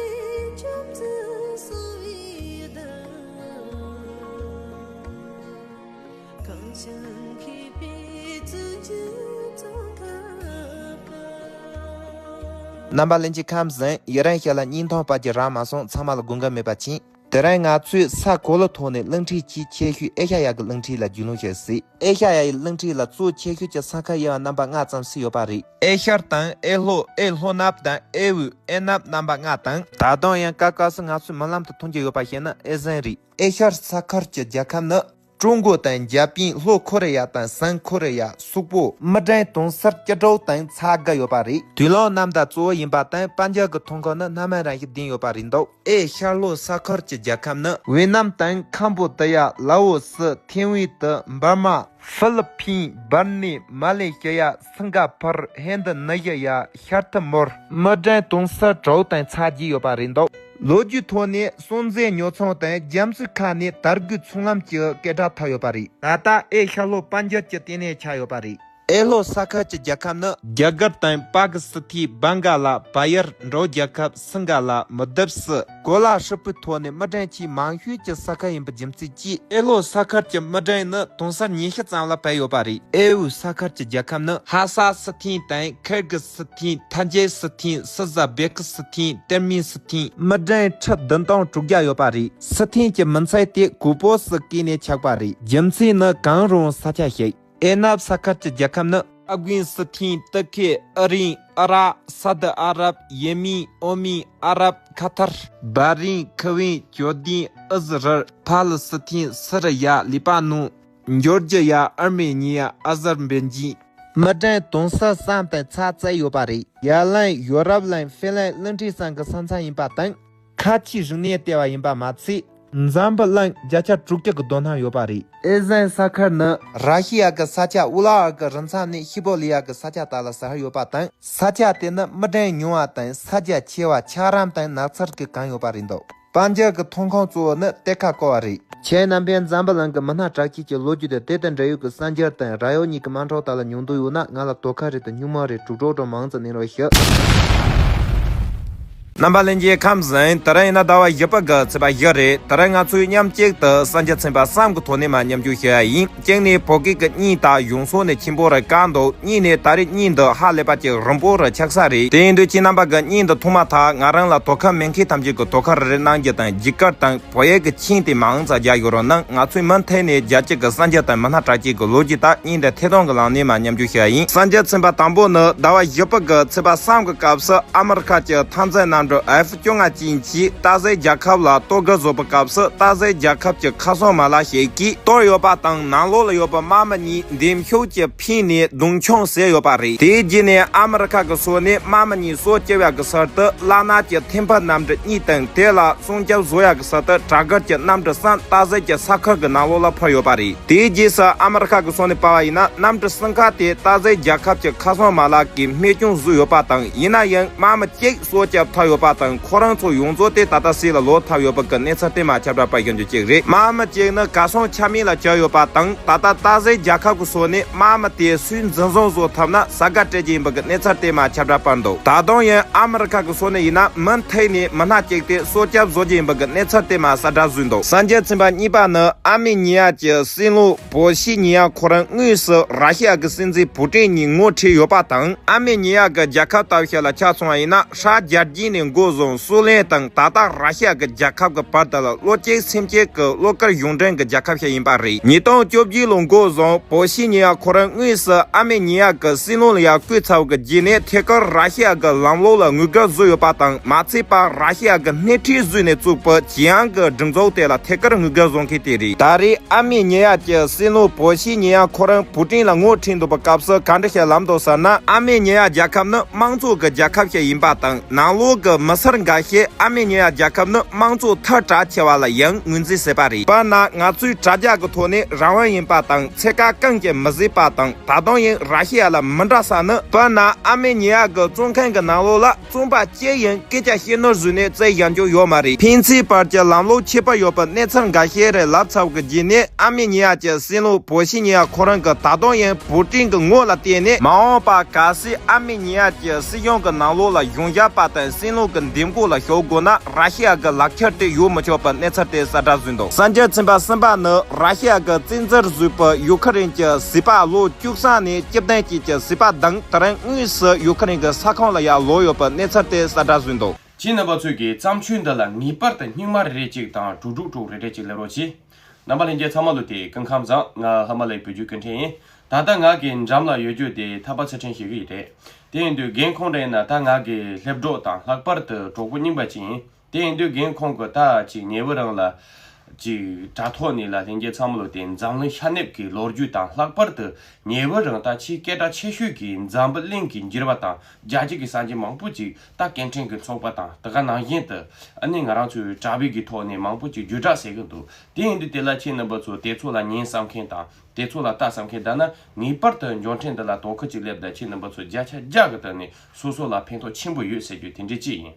རྣམ་པ་ལྷན་རྒྱས་ཁམས་བཟང་། ཡི་རང་ཞལ་ལག་སྙིང་ཐང་པ་གྱི་རག་མ་སོང་། ཚང་མ་ལ་དགོངས་འགལ་མེད་པ་བྱིན། དེ་རིང་ང་ཚོས་ས་གོ་ལའི་ཐོག་ནས་གླིང་ཕྲན་གཅིག་ཆེ་ཤོས་ཨེ་ཤ་ཡ་གི་གླིང་ཕྲན་ལ་རྒྱུས་ལོན་བྱེད་སྲིད། ཨེ་ཤ་ཡ་ཡི་གླིང་ཕྲན་ལ་གཙོ་ཆེ་ཤོས་ཀྱི་ས་ཁུལ་དབྱེ་བ་རྣམ་པ་ལྔ་ཙམ་ཞིག་ཡོད་པ་རེད། ཨེ་ཤར་དང་ཨེ་ལྷོ། ཨེ་ལྷོ་ནུབ་དང་ཨེ་དབུས། ཨེ་ནུབ་རྣམ་པ་ལྔ་དང་། ད་དུང་ཡང་སྐབས་སྐབས་སུ་ང་ཚོས་མིག་ལམ་དུ་མཐོང་རྒྱུ་ཡོད་པ་ཞིག་ནི་ཨེ་ཟན་རེད། ཨེ་ཤར་ས་ཁུལ་གྱི་རྒྱལ་ཁབ་ནི། ཀྲུང་གོ་དང་འཇར་པན། ལྷོ་ཁོ་རེ་ཡ་དང་བྱང་ཁོ་རེ་ཡ། སོག་པོ། མི་གྲངས་དུང་ཕྱུར་བཅུ་དྲུག་དང་ཚེག་དགུ་ཡོད་པ་རེད། དུས་རླུང་གནམ་ཟླ་གཙོ་བོ་ཡིན་པ་དང་། དཔལ་འབྱོར་གྱི་ཐོན་ཁུངས་ནི་སྣ་མིན་རང་བཞིན་ལྡན་ཡོད་པ་རེད་འདུག་ཨེ་ཤར་ལྷོ་ས་ཁུལ་གྱི་རྒྱལ་ཁབ་ནི། ཝེ་ནམ་དང་། ཁམ་བྷོ་ཌི་ཡ། ལའོ་སི། ཐའེ་ཝན་དང་། འབར་མ། ཧྥི་ལི་ཕིན། འབར་ནེ། མ་ལེ་ཤི་ཡ། སིང་ག་ཕུར། ཧིན་དི་ནེ་ཤི་ཡ། ཤར་ཏི་མོར། མི་གྲངས་དུང་ཕྱུར་དྲུག་དང་ཚེག་བརྒྱད་ཡོད་པ་རེད་འདུག་ལོ་རྒྱུས་ཐོག་ནས་སྲོང་བཙན་སྨྱོ་ཚོང་དང་རྒྱ་མཚོའི་ཁ་ནས་དར་གོས་ཚོང་ལམ་གྱི་སྐད་གྲགས་ཐོབ་ཡོད་པ་རེད། ད་ལྟ་ཨེ་ཤར་ལྷོ་དཔལ་འབྱོར་གྱི་ལྟེ་གནས་ཆགས་ཡོད་པ་རེད། ཨེ་ལྷོ་ས་ཁུལ་གྱི་རྒྱལ་ཁབ་ནི། རྒྱ་གར་དང་པ་ཀི་སི་ཐན། བང་ག་ལ། བ་ཡར། འབྲུག་རྒྱལ་ཁབ། སིང་ག་ལ། མོལ་དིབ་སི། གོ་ལ་ཧྲིལ་པོའི་ཐོག་ནས་མི་གྲངས་ཆེས་མང་ཤོས་ཀྱི་ས་ཁུལ་ཡིན་པའི་རྒྱུ་མཚན་གྱིས། ཨེ་ལྷོ་ས་ཁུལ་གྱི་མི་གྲངས་ནི་དུང་ཕྱུར་ཉི་ཤུ་ཙམ་ལ་བར་ཡོད་པ་རེད། ཨེ་དབུས་ས་ཁུལ་གྱི་རྒྱལ་ཁབ་ནི། ཧ་ས་སི་ཐན་དང་། ཁིར་གི་སི་ཐན། ཐ་ཇིག་སི་ཐན། སི་ཛ་བེ་ཀི་སི་ཐན། ཏུར་མེན་སི་ཐན། མི་གྲངས་ཁྲི་བདུན་སྟོང་དྲུག་བརྒྱ་ཡོད་པ་རེད། སི་ཐན་གྱི་མིང་ཚིག་དེ་གུ་པོ་སི་སྐད་ནས་ཆགས་པ་རེད། རྒྱུ་མཚན་ནི་གངས་རི་བོའི་ས་ཆ་ཞིག་ཨེ་ནབ་ས་ཁུལ་གྱི་རྒྱལ་ཁབ་ནི། ཨབ་གྷན་སི་ཐན། ཏུར་ཁེ། ཨི་རན། ཨི་རག་སཱ་ཏི་ཨ་རབ། ཡེ་མེན། ཨོ་མན། ཨ་རབ་ཁ་ཐར། བྷ་རེན། ཁུ་ཝེན། ཇོར་ཌན། ཨི་ཟི་རལ། ཕཱ་ལི་སི་ཐན། སི་རི་ཡ། ལི་པ་ནན། འཇོར་ཇི་ཡ། ཨར་མེ་ནི་ཡ། ཨ་ཟར་བེ་ཇན། མི་གྲངས་དུང་ཕྱུར་གསུམ་དང་ཚེག་བརྒྱད་ཡོད་པ་རེད། ཡར་གླིང་། ཡོ་རོབ་གླིང་། ཧྥིན་ལན། གླིང་ཕྲན་གསུམ་གྱི་ས་མཚམས་ཡིན་པ་དང་། ཁ་ཆེའི་རིག་གནས་ལྟེ་བ་ཡིན་པ་མ་ཚད། འཛམ་བུ་གླིང་བརྒྱ་ཆ་དྲུག་ཅུ་གི་རྡོ་སྣུམ་ཡོད་པ་རེད། ཨེ་ཟན་ས་ཁུལ་ནི་ར་ཤི་ཡ་གི་ས་ཆ་ཨུ་ལ་ཨུར་གྱི་རི་མཚམས་ནས་ཤི་པོ་ལི་ཡ་གི་ས་ཆ་དག་ལ་ཟུར་ཡོད་པ་དང་། ས་ཆ་དེ་ནི་མི་གྲངས་ཉུང་བ་དང་ས་རྒྱ་ཆེ་བ། འཁྱགས་རོམ་དང་ནགས་ཚལ་གྱིས་གང་ཡོད་པ་རེད་འདུག་དཔལ་འབྱོར་གྱི་ཐོན་ཁུངས་གཙོ་བོ་ནི་གཏེར་ཁ་བཀོལ་བ་རེད། ཁྱེད་རྣམ་པས་འཛམ་བུ་གླིང་གི་མི་སྣ་གྲགས་ཅན་གྱི་ལོ་རྒྱུས་དང་དེ་དང་འབྲེལ་ཡོད་ཀྱི་གསར་འགྱུར་དང་ར་ཡོག་གཉིས་ཀྱི་དམངས་ཁྲོད་དག་ལ་མྱོང་འདོད་ཡོད་ན། ང་ལ་དོ་ཁུར་རེ་དང་སྙུང་གནས་རེ་དྲུག་དྲུག་དྲུག་མང་ཙམ་གནང་རོགས་ཞུ། རྣམ་པ་ལྷན་རྒྱས་ཁམས་བཟང་། དེ་རིང་ཡིན་ན་ཟླ་བ་བཞི་པ་གི་ཚེས་པ་བཞི་རེད། དེ་རིང་ང་ཚོས་མཉམ་གཅིག་ཏུ་གསར་འགྱུར་ཚན་པ་གསུམ་གྱི་ཐོག་ནས་མར་མཉམ་ཞུགས་ཞུ་ཡ་ཡིན། གཅིག་ནས་བོད་སྐད་ཀྱི་བརྙན་དག་གཞུང་ཕྱོགས་ནས་ཆེན་པོ་རེ་བཀག་འདུག་གཉིས་ནས་ད་རེས་བརྙན་འདི་ཧ་ལས་པ་ཅིག་རིང་པོ་རེ་ཆགས་ས་རེད། དེ་ཡིན་དུས་ཁྱེད་རྣམ་པ་གི་བརྙན་འདི་མཐོང་མ་ཐག་ང་རང་ལ་དོ་ཁུར་མེད་མཁན་ཐམས་ཅད་ཀྱིས་དོ་ཁུར་རེ་གནང་རྒྱུ་དང་བརྒྱུད་སྐུར་དང་། བོད་ཡིག་གི་མཆན་དེ་མང་ཙམ་རྒྱག་ཡོད་རོགས་གནང་། ང་ཚོས་མུ་མཐུད་ནས་རྒྱལ་སྤྱི་གི་གསར་འགྱུར་དང་མི་སྣ་གྲགས་ཅན་གྱི་ལོ་རྒྱུས་དག་བརྙན་དེ་ཐད་གཏོང་གི་ལམ་ནས་མར་མཉམ་ཞུགས་བྱས་པ་ཡིན། གསར་འགྱུར་ཚན་པ་དང་པོ་ནི་ཟླ་བ་བཞི་པ་གི་ཚེས་པ་གསུམ་གྱི་སྐབས་སུ་ཨ་མི་རི་ཀ་གི་འཐབ་འཛིང་གནམ་གྲུ་ཨེཕ་བཅོ་ལྔ་ཅན་གྱིས་ཏ་སི་རྒྱལ་ཁབ་ལ་གཏོར་རྒོལ་བཟོས་པའི་སྐབས་སུ་ཏ་སི་རྒྱལ་ཁབ་ཀྱི་མཁའ་སྲུང་མ་ལག་ཞིག་གིས་གཏོར་ཡོད་པ་དང་ནང་ལོགས་ལ་ཡོད་པའི་དམག་མི་གཉིས་འདེམས་ཤོག་གིས་འཕེན་ནས་རྡུང་རྐྱེན་བཟོས་ཡོད་པ་རེད། དེའི་རྗེས་ནས་ཨ་མི་རི་ཀ་གི་ཕྱོགས་ནས་དམག་མི་གཉིས་སྲོག་བསྐྱབས་ཡག་གི་ཕྱིར་དུ་གླ་ནག་གི་ཐེམ་ཕུ་གནམ་གྲུ་གཉིས་དང་དེ་ལ་སྲུང་སྐྱོབ་བཟོ་ཡག་གི་ཕྱིར་དུ་དྲག་རྒོལ་གྱི་གནམ་གྲུ་གསུམ་ཏ་སི་གི་ས་ཁུལ་གྱི་ནང་ལོགས་ལ་འཕུར་ཡོད་པ་རེད། དེའི་རྗེས་སུ་ཨ་མི་རི་ཀ་གི་ཕྱོགས་ནས་པར་བ་ཡིན་ན་གནམ་གྲུ་གསུམ་ཀ་དེ་ཏ་སི་རྒྱལ་ཁབ་ཀྱི་མཁའ་སྲུང་མ་ལག་གིས་རྨས་སྐྱོན་བཟོས་ཡོད་པ་དང་། ཡིན་ན་ཡང་དམག་མི་གཅིག་སྲོག་བསྐྱབས་ཐུབ་ཡོད་པ་དང་། ཁོ་རང་ཚོ་ཡོངས་རྫོགས་དེ་ད་ལྟ་ཟས་ལ་ལོག་ཐུབ་ཡོད་པ་གི་གནས་ཚུལ་དེ་མར་ཁྱབ་བསྒྲགས་པར་བཞིན་རྒྱུ་གཅིག་རེད། དམག་མི་གཅིག་ནི་གར་སོང་ཆ་མེད་ལ་གྱུར་ཡོད་པ་དང་། ད་ལྟ་ཏ་སི་རྒྱལ་ཁབ་ཀྱི་ཕྱོགས་ནས་དམག་མི་དེ་སུས་འཛིན་བཟུང་བཟོ་ཐུབ་ན་བྱ་དགའ་སྤྲད་རྒྱུ་ཡིན་པ་གི་གནས་ཚུལ་དེ་མར་ཁྱབ་བསྒྲགས་སྤེལ་འདུག་ད་དུང་ཡང་ཨ་མི་རི་ཀ་གི་ཕྱོགས་ནས་ཡིན་ན་མུ་མཐུད་ནས་མི་སྣ་གཅིག་དེ་སྲོག་སྐྱབས་བཟོ་རྒྱུ་ཡིན་པ་གི་གནས་ཚུལ་དེ་མར་གསལ་བསྒྲགས་བཟོས་འདུག་གསར་འགྱུར་ཚན་པ་གཉིས་པ་ནི་ཨར་མེ་ནི་ཡ་གི་སྲིད་བློན་པོ་ཤི་ནི་ཡ་ཁོ་རང་དངོས་སུ་ར་ཤི་ཡ་གི་སྲིད་འཛིན་པུ་ཏིན་གཉིས་ངོ་འཕྲད་ཡོད་པ་དང་། ཨར་མེ་ནི་ཡ་གི་རྒྱལ་ཁབ་ལྟ་བུ་ཞིག་ལ་ཆ་མཚོན་པ་ཡིན་ན་ཧྲ་རྒྱལ་རྒྱུད་ནས་ འགོ་བཟུང་སུའུ་ལེན་དང་ད་ལྟ་ར་ཤི་ཡ་གི་རྒྱལ་ཁབ་ཀྱི་བར་དུ་ལ་བློ་གཅིག་སེམས་གཅིག་གི་བློ་དཀར་གཞུང་འབྲེལ་གྱི་རྒྱལ་ཁབ་ཞིག་ཡིན་པ་རེད། ཉིས་སྟོང་བཅོ་བརྒྱད་ལོ་འགོ་བཟུང་བོ་ཤི་ཉི་ཡ་ཁོ་རང་དངོས་སུ་ཨར་མེ་ཉི་ཡ་གི་སྲིད་བློན་ལ་ཡང་བསྐོས་ཚར་བ་གི་རྗེས་ནས་ཐད་ཀར་ར་ཤི་ཡ་གི་ལམ་ལུགས་ལ་ངོས་འགན་བཟོས་ཡོད་པ་དང་མ་ཚད་པར་ར་ཤི་ཡ་གི་སྣེ་ཁྲིད་བཟོས་ནས་བཙུགས་པའི་ཇི་ཡང་གི་སྒྲིག་འཛུགས་དེ་ལ་ཐད་ཀར་ངོས་འགན་བཟོ་མཁན་དེ་རེད། ད་རེས་ཨར་མེ་ཉི་ཡ་གི་སྲིད་བློན་བོ་ཤི་ཉི་ཡ་ཁོ་རང་པུ་ཏིན་ལ་ངོ་འཕྲད་འདུག་པའི་སྐབས་སུ་ག་འདྲ་ཞིག་ལབ་འདུག་ཟེར་ན། ཨར་མེ་ཉི་ཡ་རྒྱལ་ཁབ་ནི་དམངས་གཙོ་གི་རྒྱལ་ཁབ་ཞིག་ཡིན་པ་དང་། ནང་ལོགས་ཀྱི་མི་སེར་འགའ་ཤས་ཨར་མེ་ཉི་ཡ་རྒྱལ་ཁབ་ནི་དམངས་གཙོ་ཐལ་དྲགས་ཆེ་བ་ལ་ཡང་ངོས་འཛིན་བྱེད་པ་རེད། དཔེར་ན། ང་ཚོས་དྲ་རྒྱ་གི་ཐོག་ནས་རང་དབང་ཡིན་པ་དང་ཚད་བཀག་གང་ཡང་མི་བྱེད་པ་དང་། ད་དུང་ཡང་ར་ཤི་ཡ་ལ་མི་འདྲ་ས་ནི། དཔེར་ན། ཨར་མེ་ཉི་ཡ་གི་བཙོན་ཁང་གི་ནང་ལོགས་ལ་རྩོམ་པ་ཅི་ཡང་སྐད་ཆ་བཤད་ནོར་བཟོས་ནས་བཙལ་བཞག་རྒྱུ་ཡོད་མ་རེད། ཕན་ཚུན་བར་གྱི་ལམ་ལུགས་ཁྱད་པར་ཡོད་པའི་གནས་ཚུལ་འགའ་ཤས་རེད་ལབ་ཚར་བ་གི་རྗེས་ནས། ཨར་མེ་ཉི་ཡ་གྱི་སྲིད་བློན་བོ་ཤི་ཉི་ཡ་ཁོ་རང་གིས་ད་དུང་ཡང་པུ་ཏིན་གྱི་ངོ་ལ་བལྟས་ནས། མ་འོངས་པ་གལ་སྲིད་ཨར་མེ་ཉི་ཡ་གྱི་སྲིད་གཞུང་གི་ནང་ལོགས་ལ་གཞུང་ཞབས་པ་དང་སྲིད་བློན་གྱི་འདེམས་བསྐོ་ལ་ཞུགས་དགོས་ན། ར་ཤི་ཡ་གི་ལག་ཁྱེར་དེ་ཡོད་མི་ཆོག་པའི་གནས་ཚུལ་དེ་གསལ་བསྒྲགས་བཟོས་འདུག་གསར་འགྱུར་ཚན་པ་གསུམ་པ་ནི། ར་ཤི་ཡ་གིས་བཙན་འཛུལ་བཟོས་པའི་ཡུ་ཁུ་རེན་གྱི་ཟིལ་པ་ལོ་བཅུ་གསུམ་ནས་བཅུ་བདུན་བཅས་ཀྱི་ཟིལ་པ་དང་། དེ་རིང་དངོས་སུ་ཡུ་ཁུ་རེན་གྱི་ས་ཁོངས་ལ་ཡར་ལོག་ཡོད་པའི་གནས་ཚུལ་དེ་གསལ་བསྒྲགས་བཟོས་འདུག་ཁྱེད་རྣམ་པ་ཚོས་ཀྱི་བརྩམས་ཆོས་འདི་ལ་ངེས་པར་དུ་སྙིང་དམར་རེ་གཅིག་དང་གྲོགས་གྲོགས་གྲོགས་རེ་རེ་གཅིག་སླེབས་རོགས་གྱིས། རྣམ་པ་ལྷན་རྒྱས་ཚང་མ་ལོ་དེ་སྐུ་ཁམས་བཟང་། ང་ཧ་མ་ལའི་བོད་བརྒྱུད་སྐུ་ཕྲེང་ཡིན། ད་ལྟ་ང་གི་འགྲམ་ལ་ཡོད་རྒྱུ་དེ་ཐར་པ་ཚུལ་ཁྲིམས་ཞུ་གི་ཡིན་རེད། དེ་ཡིན་དུས་རྒན་ཁོང་འདྲ་ཡིན་ན་ད་ང་གི་སླེབས་གྲོགས་དང་ལྷག་པར་དུ་གྲོགས་པོ་རྙིང་པ་ཅིག་ཡིན། དེ་ཡིན་དུས་རྒན་ཁོང་གི་ད་ཅིག་ཉེ་བའི་རིང་ལ་ཅིག་དྲ་ཐོག་ནས་ལ་ལྷན་རྒྱས་ཚང་མ་ལོ་དེ་འཛམ་གླིང་ཤ་གནད་ཀྱི་ལོ་རྒྱུས་དང་ལྷག་པར་དུ་ཉེ་བའི་རིང་ད་ཆེས་སྐད་གྲགས་ཆེ་ཤོས་ཀྱི་འཛམ་བུ་གླིང་གི་འགྱུར་བ་དང་རྒྱལ་སྤྱི་གི་གསར་འགྱུར་མང་པོ་ཅིག་ད་སྐད་འཕྲིན་གྱི་ཚོགས་པ་དང་དེ་ག་ནང་བཞིན་དུ་ཨ་ནི་ང་རང་ཚོའི་དྲ་བའི་གི་ཐོག་ནས་མང་པོ་ཅིག་བརྒྱུད་བསྒྲགས་བྱེད་ཀྱི་འདུག་དེ་ཡིན་དུས་དེ་ལ་ཁྱེད་རྣམ་པ་ཚོ་དེ་ཚོ་ལ་ཉན་བསམ་མཁན་དང་དེ་ཚོ་ལ་ལྟ་བསམ་མཁན་ད་ན་ངེས་པར་དུ་འབྱོར་འཕྲིན་འདི་ལ་དོ་ཁུར་ཅིག་སླེབས་དང་ཁྱེད་རྣམ་པ་ཚོ་བརྒྱ་ཆ་བརྒྱ་གི་སྟེང་ནས་སོ་སོ་ལ་ཕན་ཐོགས་ཆེན་པོ་ཡོད་ཟེར་རྒྱུ་དེ་འདྲ་ཅིག་ཡིན།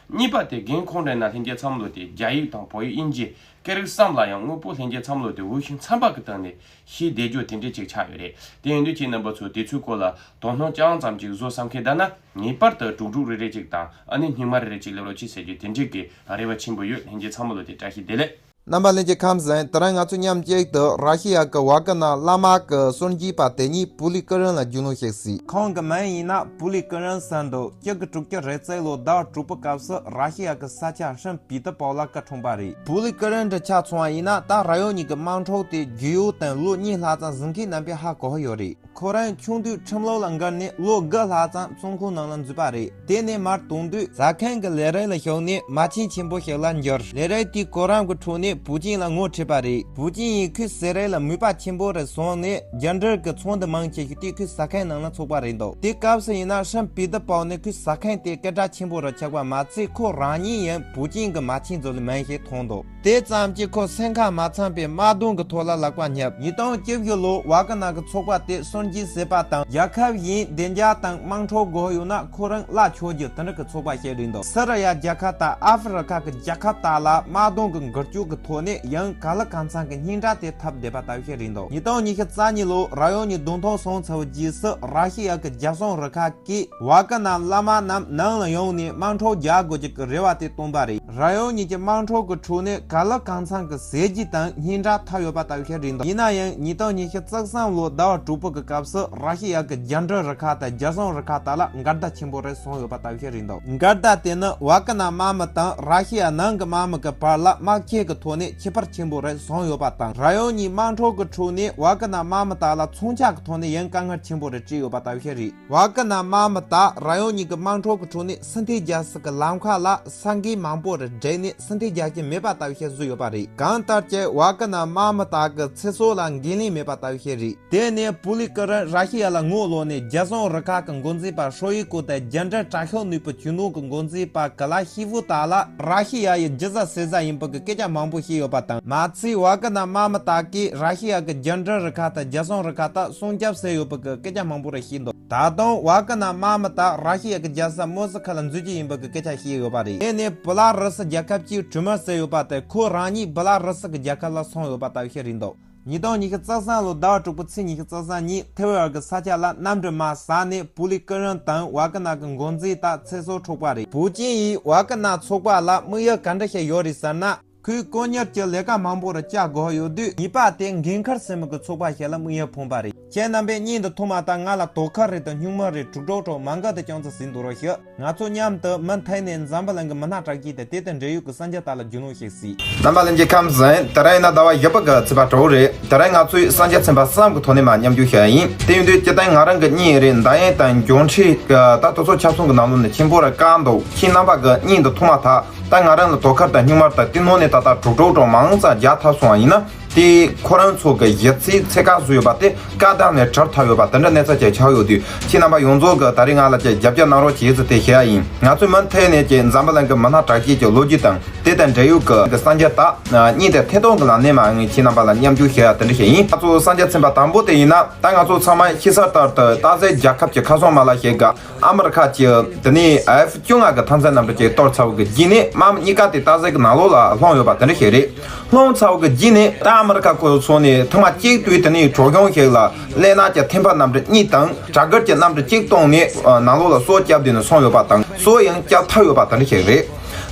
གཉིས་པ་དེ་རྒན་ཁོང་འདྲ་ན་ལྷན་རྒྱས་ཚང་མ་ལོ་དེ་རྒྱ་ཡིག་དང་བོད་ཡིག་དབྱིན་ཇི་སྐད་རིགས་གསུམ་ལ་ཡང་དངོས་པོ་ལྷན་རྒྱས་ཚང་མ་ལོ་དེ་འོས་ཤིང་འཚམ་པ་གི་སྟེང་ནས་ཤེས་བསྡད་རྒྱུ་དེ་འདྲ་ཅིག་ཆགས་ཡོད་རེད། དེ་ཡིན་དུས་ཁྱེད་རྣམ་པ་ཚོ་དེ་ཚོའི་སྐོར་ལ་དོ་སྣང་ཅང་ཙམ་ཅིག་བཟོ་བསམ་མཁན་ད་ན་ངེས་པར་དུ་གྲོགས་གྲོགས་རེ་རེ་ཅིག་དང་ཨ་ནི་སྙིང་དམར་རེ་རེ་ཅིག་སླེབས་རོགས་གྱིས་ཟེར་རྒྱུ་དེ་འདྲ་གི་རེ་བ་ཆེན་པོ་ཡོད། ལྷན་རྒྱས་ཚང་མ་ལོ་དེ་བཀྲ་ཤིས་བདེ་ལེགས། རྣམ་པ་ལྷན་རྒྱས་ཁམས་བཟང་། དེ་རིང་ང་ཚོ་མཉམ་གཅིག་ཏུ་ར་ཤི་ཡ་གི་ཝ་ཀི་ནར་བླ་མ་གི་གསར་འགྱུར་པ་དེ་ཉིད་པུ་ལི་ཀི་རན་ལ་རྒྱུས་ལོན་བྱེད་སྲིད། ཁོང་གི་མིང་ཡིན་ན་པུ་ལི་ཀི་རན་ཟེར་འདུག་གཅིག་དགུ་དྲུག་ཅུ་རེ་གཅིག་ལོ་ཟླ་བ་དྲུག་པའི་སྐབས་སུ་ར་ཤི་ཡ་གི་ས་ཆ་ཧྲིན་པི་ཏི་པའོ་ལ་སྐུ་འཁྲུངས་པ་རེད། པུ་ལི་ཀི་རན་གྱི་ཆ་མཚོན་པ་ཡིན་ན་ད་རང་ཡུལ་གཉིས་ཀྱི་དམངས་ཁྲོད་དེ་རྒྱུས་ཡོད་དང་ལོ་གཉིས་ལྷག་ཙམ་བཟུང་མཁན་རྣམ་པས་ཧ་གོ་ཡོད་རེད། ཁོ་རང་ཆུང་དུས་ཁྲིམས་ལུགས་ལ་འགལ་ནས་ལོ་དགུ་ལྷག་ཙམ་བཙོན་ཁང་ནང་ལ་འཛུལ་བ་རེད། དེ་ནས་མར་གཏོང་དུས་ཟ་མཁན་གྱི་ལས་རིགས་ལ་ཞུགས་ནས་མ་བྱན་ཆེན་པོ་ཞིག་ལ་འགྱུར། ལས་རིགས་དེའི་གོ་རིམ་གྱི་ཁྲོད་ནས་པུ་ཅིན་ལ་ངོ་འཕྲད་པ་རེད། པུ་ཅིན་ཡིས་ཁོའི་ཟས་རིགས་ལ་མོས་པ་ཆེན་པོ་རེ་བྱུང་ནས་རྒྱུ་འབྲས་ཀྱི་ཚོགས་འདུ་མང་ཆེ་ཞིག་དེ་ཁོའི་ཟ་ཁང་ནང་ལ་འཚོགས་པ་རེད་འདུག་དེ་སྐབས་སུ་ཡིན་ན་ཧྲིན་པི་ཏི་པའོ་ནི་ཁོའི་ཟ་ཁང་དེ་སྐད་གྲགས་ཆེན་པོ་རུ་ཆགས་པ་མ་ཚད་ཁོ་རང་ཉིད་ཡང་པུ་ཅིན་གྱི་མ་བྱན་ཟེར་བའི་མིང་ཞིག་ཐོགས་འདུག་དེ་ཙམ་གྱིས་ཁོ་སེམས་ཁ་མ་ཚིམ་པའི་དམག་དོན་གྱི་ཐོག་ལ་ལག་པ་བསྙབས། ཉིས་སྟོང་བཅུ་བཞི་ལོར་ཝ་ཀི་ནར་གྱི་ཚོགས་པ་དེ་གསར་འགྱུར་བྱས་པ་དང་། རྒྱལ་ཁབ་གཞན་བདེ་འཇགས་དང་དམངས་ཁྲོད་དགོས་ཡོད་ན་ཁོ་རང་གླ་ཆོག་རྒྱུ་དེ་འདྲ་གི་ཚོགས་པ་ཞིག་རེད་འདུག་སི་རི་ཡ་རྒྱལ་ཁབ་དང་ཨ་ཧྥེ་རི་ཁ་གི་རྒྱལ་ཁབ་དག་ལ་དམག་དོན་གྱི་འགུལ་སྐྱོད་ཀྱི་ཐོག་ནས་ཡང་གང་ལ་གང་འཚམ་གྱི་སྙན་གྲགས་དེ་ཐོབ་བསྡད་པ་ལྟ་བུ་ཞིག་རེད་འདུག་ཉིས་སྟོང་ཉི་ཤུ་རྩ་གཉིས་ལོར་རང་ཡུལ་ནས་གདོང་ཐུག་སོང་ཚར་བའི་རྗེས་སུ་ར་ཤི་ཡ་གི་རྒྱལ་སྲུང་རུ་ཁག་གིས་ཝ་ཀི་ནར་བླ་མ་རྣམས་ནང་ལ་ཡོང་ནས་དམངས་ཁྲོད་རྒྱག་དགོས་ཀྱི་རེ་བ་དེ་བཏོན་པ་རེད། རང་ཡུལ་གཉིས་ཀྱི་དམངས་ཁྲོད་ཀྱི་ཁྲོད་ནས་གང་ལ་གང་འཚམ་གྱི་ཟས་བཅུད་དང་སྙན་གྲགས་ཐོབ་ཡོད་པ་ལྟ་བུ་ཞིག་རེད་འདུག་ཡིན་ན་ཡང་ཉིས་སྟོང་ཉི་ཤུ་རྩ་གསུམ་ལོའི་ཟླ་བ་དྲུག་པ་གི་སྐབས་སུ་ར་ཤི་ཡ་གི་རྒྱུ་འབྲས་རུ་ཁག་དང་རྒྱལ་སྲུང་རུ་ཁག་དག་ལ་འགལ་ཟླ་ཆེན་པོ་རེ་བྱུང་ཡོད་པ་ལྟ་བུ་ཞིག་རེད་འདུག་འགལ་ཟླ་དེ་ནི་ཝ་ཀི་ནར་དམག་མི་དང་ར་ཤི་ཡ་ནང་གི་དམག་མི་གི་བར་ལ་དམག་འཁྲུག་གི་ཐོག་ནས་ཁྱད་པར་ཆེན་པོ་རེ་བྱུང་ཡོད་པ་དང་། རང་ཡུལ་གཉིས་དམངས་ཁྲོད་ཀྱི་ཁྲོད་ནས་ཝ་ཀི་ནར་དམག་མི་དག་ལ་མཚོན་ཆ་གི་ཐོག་ནས་ཡང་དཀའ་ངལ་ཆེན་པོ་རེ་སྤྲད་ཡོད་པ་ལྟ་བུ་ཞིག་རེད། ཝ་ཀི་ནར་དམག་མི་དག་རང་ཡུལ་གཉིས་ཀྱི་དམངས་ཁྲོད་ཀྱི་ཁྲོད་ནས་སྲིད་མཐའི་རྒྱལ་སྲིད་ཀྱི་ལམ་ཁ་ལ་ས་འགུལ་མང་པོ་རེ་བསྒྲིགས་ནས་སྲིད་མཐའི་རྒྱལ་སྤྱི་མེད་པ་ལྟ་བུ་ཞིག་བཟོས་ཡོད་པ་རེད། གང་ལྟར་ཀྱང་ཝ་ཀི་ནར་དམག་མི་དག་གི་ཚེ་སྲོག་ལ་འགན་ལེན་མེད་པ་ལྟ་བུ་ཞིག་རེད། དེ་ནས་པུ་ལི་ཀི་རན་ར་ཤི་ཡ་ལ་ངོ་ལོག་ནས་རྒྱལ་སྲུང་རུ་ཁག་གི་འགོ་འཛིན་པ་ཧྲོ་ཡི་ཀུ་དང་རྒྱུ་འབྲས་དྲག་ཤོས་ནུས་པའི་རྒྱུ་ནོར་གྱི་འགོ་འཛིན་པ་ཀི་ལ་ཤི་ཧྥུ་དག་ལ་ར་ཤི་ཡ་ཡི་རྒྱུ་ཟ་ཟས་ཟ་ཡིན་པ་གི་སྐད་ཆ་མང་པོ་བཤད་ཡོད་པ་དང་། མ་ཚད་ཝ་ཀི་ནར་དམག་མི་དག་གིས་ར་ཤི་ཡ་གི་རྒྱུ་འབྲས་རུ་ཁག་དང་རྒྱལ་སྲུང་རུ་ཁག་དག་སྲུང་སྐྱོབ་བྱས་ཡོད་པ་གི་སྐད་ཆ་མང་པོ་རེ་བཤད་འདུག་ད་དུང་ཝ་ཀི་ནར་དམག་མི་དག་ར་ཤི་ཡ་གི་རྒྱལ་ས་མོ་སི་ཁ་ལ་འཛུལ་རྒྱུ་ཡིན་པ་གི་སྐད་ཆ་བཤད་ཡོད་པ་རེད། དེ་ནས་བི་ལ་རུ་སི་རྒྱལ་ཁབ་ཀྱིས་གྲོས་མོལ་བྱས་ཡོད་པ་དེ་ཁོ་རང་ཉིད་བི་ལ་རུ་སི་གི་རྒྱལ་ཁབ་ལ་སོང་ཡོད་པ་ལྟ་བུ་ཞིག་རེད་འདུག་ཉིས་སྟོང་ཉི་ཤུ་རྩ་གསུམ་ལོའི་ཟླ་བ་དྲུག་པའི་ཚེས་ཉི་ཤུ་རྩ་གསུམ་ཉིན་ཐེ་ཝན་གྱི་ས་ཆ་ལ་གནམ་གྲུ་དམག་བསད་ནས་པུ་ལི་ཀི་རན་དང་ཝ་ཀི་ནར་གྱི་འགོ་འཛིན་དག་ཚེ་སྲོག་འཕྲོག་པ་རེད། པུ་ཅིན་ཡིས་ཝ་ཀི་ནར་ཚོགས་པ་ལ་དམིགས་ཡུལ་ག་འདྲ་ཞིག་ཡོད་རེད་ཟེར་ན། ཁོས་དཀོན་གཉེར་གྱི་ལས་ཀ་མང་པོ་རུ་བཅར་དགོས་ཡོད་དུས། གཉིས་པ་དེ་འགན་ཁུར་ཟེར་མི་གི་ཚོགས་པ་ཞིག་ལ་དམིགས་ཡུལ་ཕོངས་པ་རེད། ཁྱེད་རྣམ་པས་བརྙན་འདི་ཐོག་མ་ད་ང་ལ་དོ་ཁུར་རེད་དང་སྨྱུག་མ་རེད་དྲུག་སྒྲོག་སྒྲོག་མ་འགའ་དེ་ཅང་ཙམ་གཟིགས་འདུག་རོགས་ཞུ། ང་ཚོ་མཉམ་དུ་མུ་མཐུད་ནས་འཛམ་བུ་གླིང་གི་མི་སྣ་གྲགས་ཅན་དང་དེ་དང་འབྲེལ་ཡོད་ཀྱི་གསར་འགྱུར་དག་ལ་རྒྱུས་ལོན་ཞིག་གཟིགས། རྣམ་པ་ལྷན་རྒྱས་ཁམས་བཟང་། དེ་རིང་ཡིན་ན་ཟླ་བ་བཞི་པ་གི་ཚེས་པ་དྲུག་རེད། དེ་རིང་ང་ཚོས་གསར་འགྱུར་ཚན་པ་གསུམ་གྱི་ཐོག་ནས་མར་མཉམ་ཞུགས་བྱ་ཡ་ཡིན། དེ་ཡིན་དུས་སྤྱིར་བཏང་ང་རང་གི་བརྙན་རེད། འདི་ཡིན་དང་འགྱུར་འཕྲོས་ཀྱི་ད་དེ་ཚོ་ཁྱབ་ཁོངས་ཀྱི་ནང་ལོགས་ནས་ཆེན་པོ་ར་བཀག་འདུག་ཁྱེད་རྣམ་པ་གི་བརྙན་འདི་ཐོག་མ་ད་ད་ང་རང་ལ་དོ་ཁུར་དང་སྨྱུག་མ་ད་དེ་ནང་ནས་ད་ལྟ་དྲུག་སྒྲོག་སྒྲོག་མང་ཙམ་རྒྱག་ཐུབ་སོང་བ་ཡིན་ན། དེ་ཁོ་རང་ཚོ་གི་ཞིབ་རྩིས་ཚད་བཀག་བཟོས་ཡོད་པ་དེ་བཀག་སྡོམ་ནས་གྲོལ་ཐུབ་ཡོད་པ་དེ་འདྲ་གནས་ཚུལ་ཅིག་ཆགས་ཡོད་དུས། ཁྱེད་རྣམ་པ་ཡོངས་རྫོགས་གི་ད་རེས་ང་ལ་ཅིག་རྒྱབ་སྐྱོར་གནང་རོགས་བྱེད་ཟེར་དེ་ཞུ་ཡ་ཡིན། ང་ཚོས་མུ་མཐུད་ནས་ཅིག་འཛམ་བུ་གླིང་གི་མི་སྣ་གྲགས་ཅན་གྱི་ལོ་རྒྱུས་དང་དེ་དང་འབྲེལ་ཡོད་ཀྱི་གསར་འགྱུར་དག་བརྙན་དེ་ཐད་གཏོང་གི་ལམ་ནས་མར་ངས་ཁྱེད་རྣམ་པ་ལ་མཉམ་ཞུགས་བྱེད་ཡ་དེ་འདྲ་ཞིག་ཡིན། ང་ཚོ་གསར་འགྱུར་ཚན་པ་དང་པོ་དེ་ཡིན་ན། ད་ང་ཚོ་ཚང་མ་ཤེས་གསལ་ལྟར་དུ་སྟག་གཟིག་རྒྱལ་ཁབ་ཀྱི་ཁ་སང་མ་ལ་ཞིག་ག་ཨ་མི་རི་ཁ་གྱི་དེ་ནས་ཨེཕ་བཅོ་ལྔ་གི་མཐའ་མཚམས་གནམ་གྲུ་ཅིག་གཏོར་ཚར་བ་གི་རྗེས་ནས་དམག་མི་གཉིས་ཀ་དེ་སྟག་གཟིག་གི་ནང་ལོགས་ལ་ལྷུང་ཡོད་པ་དེ་འདྲ་ཞིག་རེད། ལྷུང་ཚར་བ་གི་རྗེས་ནས་ད་ཨ་མི་རི་ཁ་ཁོ་ཚོ་ནས་ཐེངས་མ་གཅིག་དུས་དེ་ནས་གྲོ་གཞུང་ཞིག་ལ་གློག་ནག་གི་ཐེམ་པ་གནམ་གྲུ་གཉིས་དང་གྲ་སྒྲིག་གི་གནམ་གྲུ་གཅིག་བཏང་ནས་ནང་ལོགས་ལ་སྲོག་བསྐྱབས་དེ་ནས་སོང་ཡོད་པ་དང་། སྲོག་ཡང་བསྐྱབས་ཐུབ་ཡོད་པ་དེ་འདྲ་ཞིག་རེད།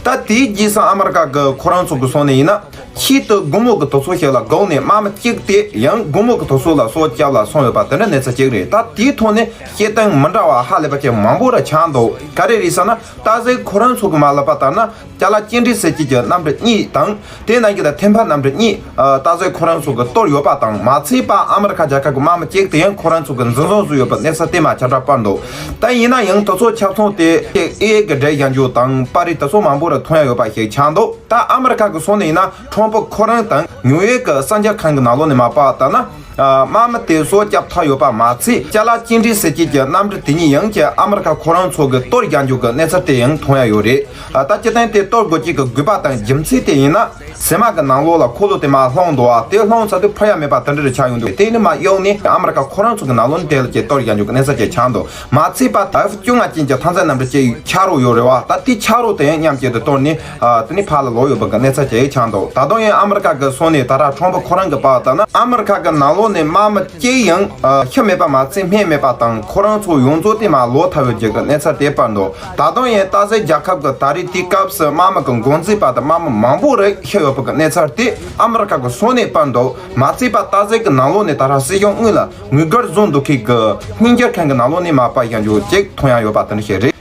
ད་དེའི་རྗེས་སུ་ཨ་མི་རི་ཁ་གི་ཁོ་རང་ཚོ་གི་སོང་ནས་ཡིན་ན། ཆེད་དུ་སྒོར་མོ་གི་དུས་ཚོད་ཞིག་ལ་སྒུག་ནས་དམག་མི་གཅིག་དེ་ཡང་སྒོར་མོ་གི་དུས་ཚོད་ལ་སྲོག་བསྐྱབས་ལ་སོང་ཡོད་པ་དེ་འདྲ་གནས་ཚུལ་ཅིག་རེད། ད་དེའི་ཐོག་ནས་བཤད་སྟངས་མི་འདྲ་བ་ཧ་ལས་པ་ཅིག་མང་པོ་ར་ཆགས་འདུག་ག་རེ་རེད་ཟེར་ན། སྟག་གཟིག་ཁོ་རང་ཚོ་གི་མ་ལབ་པ་ལྟར་ན་ཅ་ལག་གཅིག་སྒྲིལ་ཟེར་གྱི་གི་གནམ་གྲུ་གཉིས་དང་དེ་ནང་གི་ད་ཐེམ་པ་གནམ་གྲུ་གཉིས་སྟག་གཟིག་ཁོ་རང་ཚོ་གི་གཏོར་ཡོད་པ་དང་། མ་ཚད་པ་ཨ་མི་རི་ཁ་རྒྱལ་ཁབ་ཀྱི་དམག་མི་གཅིག་དེ་ཡང་ཁོ་རང་ཚོ་གི་འཛིན་བཟུང་བཟོས་ཡོད་པའི་གནས་ཚུལ་དེ་མར་ཁྱབ་བསྒྲགས་སྤེལ་འདུག་ད་ཡིན་ན་ཡང་དེ་ཚོ་ཁྱབ་ཁོངས་དེ་ཨེ་ཨེ་གི་འགྲེལ་བཤད་རྒྱུ་དང་པར་རིས་དེ་ཚོ་མང་པོ་ར་མཐོང་ཡ་ཡོད་པ་ཞིག་ཆགས་འདུག་ད་ཨ་མི་རི་ཁ་གི་སོང་ནས་ཡིན་ན་ཁྲོམ་ཕུ་ཁོ་རང་དང་ནིའུ་ཡོག་གི་གསར་འགྱུར་ཁང་གི་ནང་ལོགས་ནས་མར་པར་བཏབ་ན། དམག་མི་དེ་སྲོག་བསྐྱབས་ཐུབ་ཡོད་པ་མ་ཚད། ཅ་ལག་གཅིག་སྒྲིལ་ཟེར་གྱི་གི་གནམ་གྲུ་དེ་གཉིས་ཡང་གི་ཨ་མི་རི་ཁ་ཁོ་རང་ཚོ་གི་གཏོར་རྒྱག་རྒྱུ་གི་གནས་ཚུལ་དེ་ཡང་མཐོང་ཡ་ཡོད་རེད། ད་སྤྱིར་བཏང་དེ་གཏོར་དགོས་ཀྱི་གི་དགོས་པ་དང་རྒྱུ་མཚན་དེ་ཡིན་ན། ཟེ་མ་གི་ནང་ལོགས་ལ་འཁོར་ལོ་དེ་མར་ལྷུང་འདུག་ཨ། དེ་ལྷུང་ཚར་དུས་འཕུར་ཡ་མེད་པ་དེ་འདྲ་རེ་ཆགས་ཡོང་འདུག་དེ་ནི་མར་གཡུགས་ནས་ཨ་མི་རི་ཁ་ཁོ་རང་ཚོ་གི་ནང་ལོགས་ནས་དེ་ལ་ཅིག་གཏོར་རྒྱག་རྒྱུ་གི་གནས་ཚུལ་ཅིག་ཆགས་འདུག་མ་ཚད་པ་ཨེཕ་བཅོ་ལྔ་ཅན་གྱི་མཐའ་མཚམས་གནམ་གྲུ་ཅིག་ཆག་རོ་ཡོད་རེད་བ། ད་དེ་ཆག་རོ་དེ་ཡང་མཉམ་གཅིག་ཏུ་གཏོར་ནས་ཨ་དེ་ནས་ཕར་ལ་ལོག་ཡོད་པ་གི་གནས་ཚུལ་ཅིག་ཆགས་འདུག་ད་དུང་ཡང་ཨ་མི་རི་ཁ་གི་སོང་ནས་ད་ལྟ་ཁྲོམ་ཕུ་ཁོ་རང་གི་པར་བཏབ་ན། ཨ་མི་རི་ཁ་གི་ནང་ལོགས་ནས་དམག་མི་གཅིག་ཡང་ཨ་ཤི་མེད་པ་མ་ཚད་རྨས་མེད་པ་དང་། ཁོ་རང་ཚོ་ཡོངས་རྫོགས་དེ་མར་ལོག་ཐུབ་ཡོད་ཀྱི་གི་གནས་ཚུལ་དེ་པར་འདུག་ད་དུང་ཡང་སྟག་གཟིག་རྒྱལ་ཁབ་ཀྱི་ད་རེས་དེའི་སྐབས་སུ་དམག་མི་གི་འགོ་འཛིན་པ་དང་དམག་མི་མང་པོ་རེ་ཤི་ཡོད་པ་གི་གནས་ཚུལ་དེ་ཨ་མི་རི་ཁ་གི་སོང་ནས་པར་འདུག་མ་ཚད་པ་སྟག་གཟིག་གི་ནང་ལོགས་ནས་ད་ལྟ་སྲིད་གཞུང་དངོས་ལ་དངུལ་སྒོར་བཟོ་འདུག་མཁན་གྱི་སྨྱན་སྦྱོར་མཁན་གྱི་ནང་ལོགས་ནས་མར་པར་བཞག་རྒྱུ་ཅིག་མཐོང་ཡ་ཡོད་པ་དེ་འདྲ་ཞིག་རེད།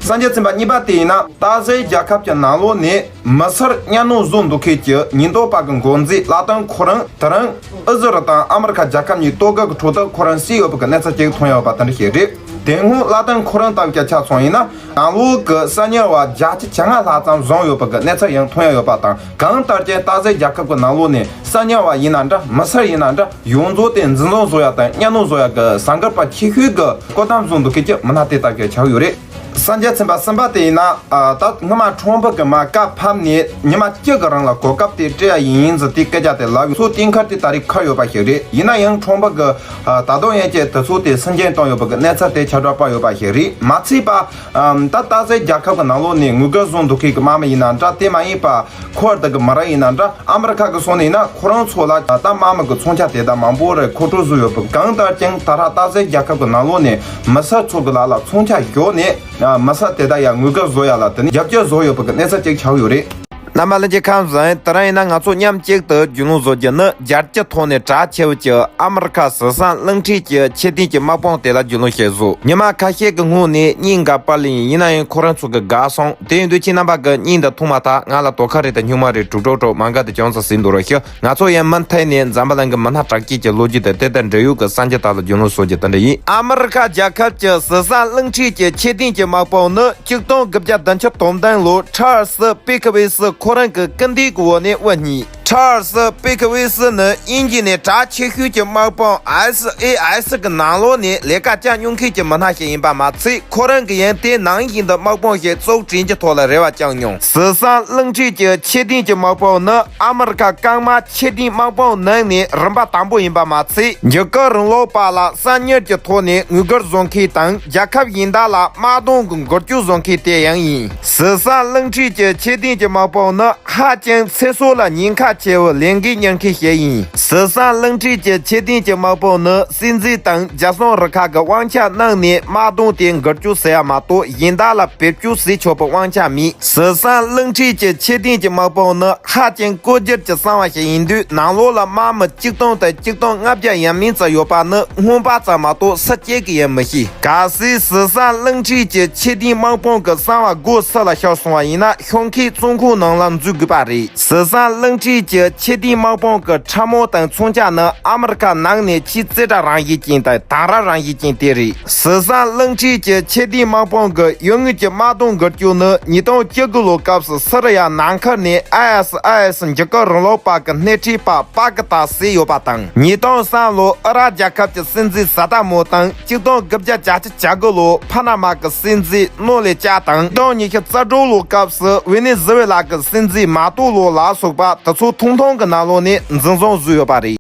གསར་འགྱུར་ཚན་པ་གཉིས་པ་དེ་ཡིན་ན། སྟག་གཟིག་རྒྱལ་ཁབ་ཀྱི་ནང་ལོགས་ནས་མི་སེར་གཉའ་གནོན་བཟོ་འདུག་མཁན་གྱི་ཉེན་རྟོག་པ་གི་འགོ་འཛིན་ལག་སྟོང་ཁོ་རང་དེ་རིང་ཨི་ཟི་རལ་དང་ཨ་མི་རི་ཁ་རྒྱལ་ཁབ་གཉིས་ལྟོ་གོས་ཀྱི་ཁྲོད་དུ་ཁོ་རང་བསད་ཡོད་པ་གི་གནས་ཚུལ་ཅིག་མཐོང་ཡ་ཡོད་པ་དེ་འདྲ་ཞིག་རེད། དེ་སྔོན་ལག་སྟོང་ཁོ་རང་ལྟ་བུ་ཅིག་ཆ་མཚོན་ཡིན་ན། ནང་ལོགས་ཀྱི་གསར་རྙིང་བ་བརྒྱ་ཆ་བཅོ་ལྔ་ལྷག་ཙམ་བཟུང་ཡོད་པ་གི་གནས་ཚུལ་ཡང་མཐོང་ཡ་ཡོད་པ་དང་། གང་ལྟར་ཀྱང་སྟག་གཟིག་རྒྱལ་ཁབ་ཀྱི་ནང་ལོགས་ནས་གསར་རྙིང་བ་ཡིན་ན་འདྲ། མི་སེར་ཡིན་ན་འདྲ། ཡོངས་རྫོགས་དེ་འཛིན་བཟུང་བཟོ་ཡ་དང་གཉའ་གནོན་བཟོ་ཡ་གི་ཟ་འགུལ་པ་ཆེ་ཤོས་ཀྱི་བཀོད་གཏམ་བཟོ་འདུག་མཁན་གྱི་མི་སྣ་དེ་ལྟ་བུ་ཆགས་ཡོད་རེད། གསར་འགྱུར་ཚན་པ་གསུམ་པ་དེ་ཡིན་ན། ཨ། ད་སྔོན་མ་ཁྲོམ་ཕུ་གི་མར་བཀའ་ཕབ་ནས་ཉི་མ་གཅིག་གི་རིང་ལ་གོ་སྐབས་དེ་སྤྲད་ཡ་ཡིན་ཟེར་དེ་སྐད་ཆ་དེ་ལབ་ཡོད། སོ་དེ་ཁར་དེ་ད་རེས་ཁུར་ཡོད་པ་ཞིག་རེད། ཡིན་ན་ཡང་ཁྲོམ་ཕུ་གི་ཨ། ད་དུང་ཡང་ཅིག་དེ་ཚོ་དེ་སུན་འབྱིན་བཏང་ཡོད་པ་གི་གནས་ཚུལ་དེ་ཁྱབ་བསྒྲགས་པ་ཡོད་པ་ཞིག་རེད། མ་ཚད་པ། ཨམ། ད་སྟག་གཟིག་རྒྱལ་ཁབ་ཀྱི་ནང་ལོགས་ནས་དངུལ་སྒོར་བཟོ་འདུག་མཁན་གྱི་དམག་མི་ཡིན་ན་འདྲ། དེ་མ་ཡིན་པ་ཁུར་དེ་གི་མི་རབས་ཡིན་ན་འདྲ། ཨ་མི་རི་ཁ་གི་སོང་ནས་ཡིན་ན་ཁོ་རང་ཚོ་ལ་ད་དམག་མི་གི་མཚོན་ཆ་དེ་དག་མང་པོ་རེ་མཁོ་སྤྲོད་བཟོས་ཡོད་པ། གང་ལྟར་ཀྱང་ད་ལྟ་སྟག་གཟིག་རྒྱལ་ཁབ་ཀྱི་ནང་ལོགས་ནས་མི་སེར་ཚོ་གི་ལག་ལ་མཚོན་ཆ་བཞག་ནས། ཨ། མི་སེར་དེ་དག་ཡ་དངུལ་སྒོར་བཟོ་ཡ་ལ་དེ་ནས་རྒྱབ་སྐྱོར་བཟོ་ཡོད་པ་གི་གནས་ཚུལ་ཅིག་ཆགས་ཡོད་རེད། རྣམ་པ་ལྷན་རྒྱས་ཁམས་བཟང་། དེ་རིང་ཡིན་ན་ང་ཚོ་མཉམ་གཅིག་ཏུ་རྒྱུས་ལོན་བཟོ་རྒྱུ་ནི་རྒྱལ་སྤྱིའི་ཐོག་ནས་གྲགས་ཆེ་བའི་ཨ་མི་རི་ཁ་ཟི་སང་གླིང་ཕྲན་གྱི་ཆེས་མཐོའི་དམག་དཔུང་དེ་ལ་རྒྱུས་ལོན་བྱེད་བཟོ། ཉི་མ་ཁ་ཤས་ཀྱི་སྔོན་ནས་བརྙན་འགའ་པར་སླེབས་ཡིན། ཡིན་ན་ཡང་ཁོ་རང་ཚོ་གིས་དགག་སོང་། དེ་ཡིན་དུས་ཁྱེད་རྣམ་པ་གིས་བརྙན་འདི་ཐོག་མ་ཐག་ང་ལ་དོ་ཁུར་རེ་དང་སྨྱུག་མ་རེ་དྲུག་སྒྲོག་སྒྲོག་མ་འགའ་དེ་ཅུང་ཙམ་གཟིགས་འདུག་རོགས་ཞུ། ང་ཚོ་ཡང་མུ་མཐུད་ནས་འཛམ་བུ་གླིང་གི་མི་སྣ་གྲགས་ཅན་གྱི་ལོ་རྒྱུས་དང་དེ་དང་འབྲེལ་ཡོད་ཀྱི་གསར་འགྱུར་དག་ལ་རྒྱུས་ལོན་བཟོ་རྒྱུ་དེ་འདྲ་ཡིན། ཨ་མི་རི་ཁ་རྒྱལ་ཁབ་ཀྱི་ཟི་སང་གླིང་ཕྲན་གྱི་ཆེས་མཐོའི་དམག་དཔུང་ནི་ཆིག་སྟོང་དགུ་བརྒྱ་བདུན་ཅུ་དོན་བདུན་ལོར་ཆཱལ་སི་པི་ཁི་ཝེ་སི་ཁོ་རང་གི་སྐུ་མདུན་གྱི་འོག་ནས་དབུ་བརྙེས། ཆཱལ་སི་པི་ཁི་ཝེ་སི་ནི་དབྱིན་ཇི་ནས་གྲགས་ཆེ་ཤོས་ཀྱི་དམག་དཔུང་ཨེས་ཨེ་ཨེས་གི་ནང་ལོགས་ནས་ལས་ཀ་བྱེད་མྱོང་མཁན་གྱི་མི་སྣ་ཞིག་ཡིན་པ་མ་ཚད། ཁོ་རང་གིས་ཡང་དེ་ནང་བཞིན་དུ་དམག་དཔུང་ཞིག་བཙུགས་སྐྲུན་གྱི་ཐོག་ལ་རེ་བ་བཅངས་མྱོང་། ཟི་སང་གླིང་ཕྲན་གྱི་ཆེས་མཐོའི་དམག་དཔུང་ནི་ཨ་མི་རི་ཁ་རྐང་དམག་ཆེས་མཐོའི་དམག་དཔུང་ནང་ནས་རིམ་པ་དང་པོ་ཡིན་པ་མ་ཚད། འཇིགས་སྐུལ་རིང་ལུགས་པ་ལ་གསར་ཉར་གྱི་ཐོག་ནས་དངུལ་སྒོར་བཟོ་མཁན་དང་། རྒྱལ་ཁབ་གཞན་དག་ལ་དམག་དོན་གྱི་འགུལ་སྐྱོད་བཟོ་མཁན་དེ་ཡང་ཡིན། ཟི་སང་གླིང་ཕྲན་གྱི་ཆེས་མཐོའི་དམག་དཔུང་ནི་ཧ་ཅང་ཚེ་སྲོག་ལ་ཉེན་ཁ་ཆེ་བའི་ལས་འགུལ་གཉེར་མཁན་ཞིག་ཡིན། སི་སན་གླིང་ཁྲིད་ཀྱི་ཆོས་ལྡན་གྱི་དམག་དཔུང་ནི་སྲིད་འཛིན་དང་རྒྱལ་སྲུང་རུ་ཁག་གི་དབང་ཆ་གནང་ནས་དམག་དོན་དེ་འགུལ་སྐྱོད་བྱེད་ཡ་མ་གཏོགས་གཞན་དག་ལ་བེད་སྤྱོད་བྱེད་ཆོག་པའི་དབང་ཆ་མེད། སི་སན་གླིང་ཁྲིད་ཀྱི་ཆོས་ལྡན་གྱི་དམག་དཔུང་ནི་ཧ་ཅང་བཀོད་སྒྱུར་གྱི་གསང་བ་ཞིག་ཡིན་དུས། ནང་ལོགས་ལ་དམག་མི་ཆིག་སྟོང་དང་ཆིག་སྟོང་ལྔ་བརྒྱ་ཡས་མས་ཙམ་ཡོད་པ་ནི་མངོན་པ་ཙམ་མ་གཏོགས་སུ་གཅིག་གིས་ཡང་མི་ཤེས། གལ་སྲིད་སི་སན་གླིང་ཁྲིད་ཀྱི་ཆོས་ལྡན་དམག་དཔུང་གི་གསང་བ་སྒོ་ཕྱི་ལ་ཤོར་སོང་བ་ཡིན་ན། ཤོང་ཁུག་བཙོན་ཁང་ནང་ལ་འཛུལ་དགོས་པ་རེད། སི་སན་གླིང་ཁྲིད་ཀྱི་ཆོས་ལྡན་དམག་དཔུང་གི་ཁྲིམས་དབང་དང་མཚོན་ཆ་ནི་ཨ་མི་རི་ཀ་ནང་ནས་ཆེས་རྩིས་ཁྲ་རང་བཞིན་ཅན་དང་དེང་རབས་རང་བཞིན་ཅན་དེ་རེད། སི་སན་གླིང་ཁྲིད་ཀྱི་ཆོས་ལྡན་དམག་དཔུང་གི་ཡུལ་དངོས་ཀྱི་དམག་དོན་འགུལ་སྐྱོད་ནི་ཉིས་སྟོང་བཅུ་དགུ་ལོ་སྐབས་སུ་སི་རི་ཡ་ནང་ཁུལ་ནས་ཨའི་ཨེས་ཨའི་ཨེས་འཇིགས་སྐུལ་རིང་ལུགས་པ་གི་སྣེ་ཁྲིད་པ་པ་ཀི་ཏཱ་བསད་ཡོད་པ་དང་། ཉིས་སྟོང་གསུམ་ལོ་ཨི་རག་རྒྱལ་ཁབ་ཀྱི་སྲིད་འཛིན་ས་ད་མོ་དང་། ཆིག་སྟོང་དགུ་བརྒྱ་གྱ་གཅིག་གྱ་དགུ་ལོ་ཕ་ན་མ་གི་སྲིད་འཛིན་ནོ་ལེ་ཅ་དང་། ཆིག་སྟོང་ཉི་ཤུ་རྩ་དྲུག་ལོ་སྐབས་སུ་ཝེ་ནེ་ཟི་ཝེ་ལ་གི་སྲིད་འཛིན་མ་ཏོ་ལོ་ལ་སོགས་པ་དེ་ཚོ་ཐུང་ཐུང་གི་ནང་ལོགས་ནས་འཛིན་བཟུང་བཟོས་ཡོད་པ་རེད།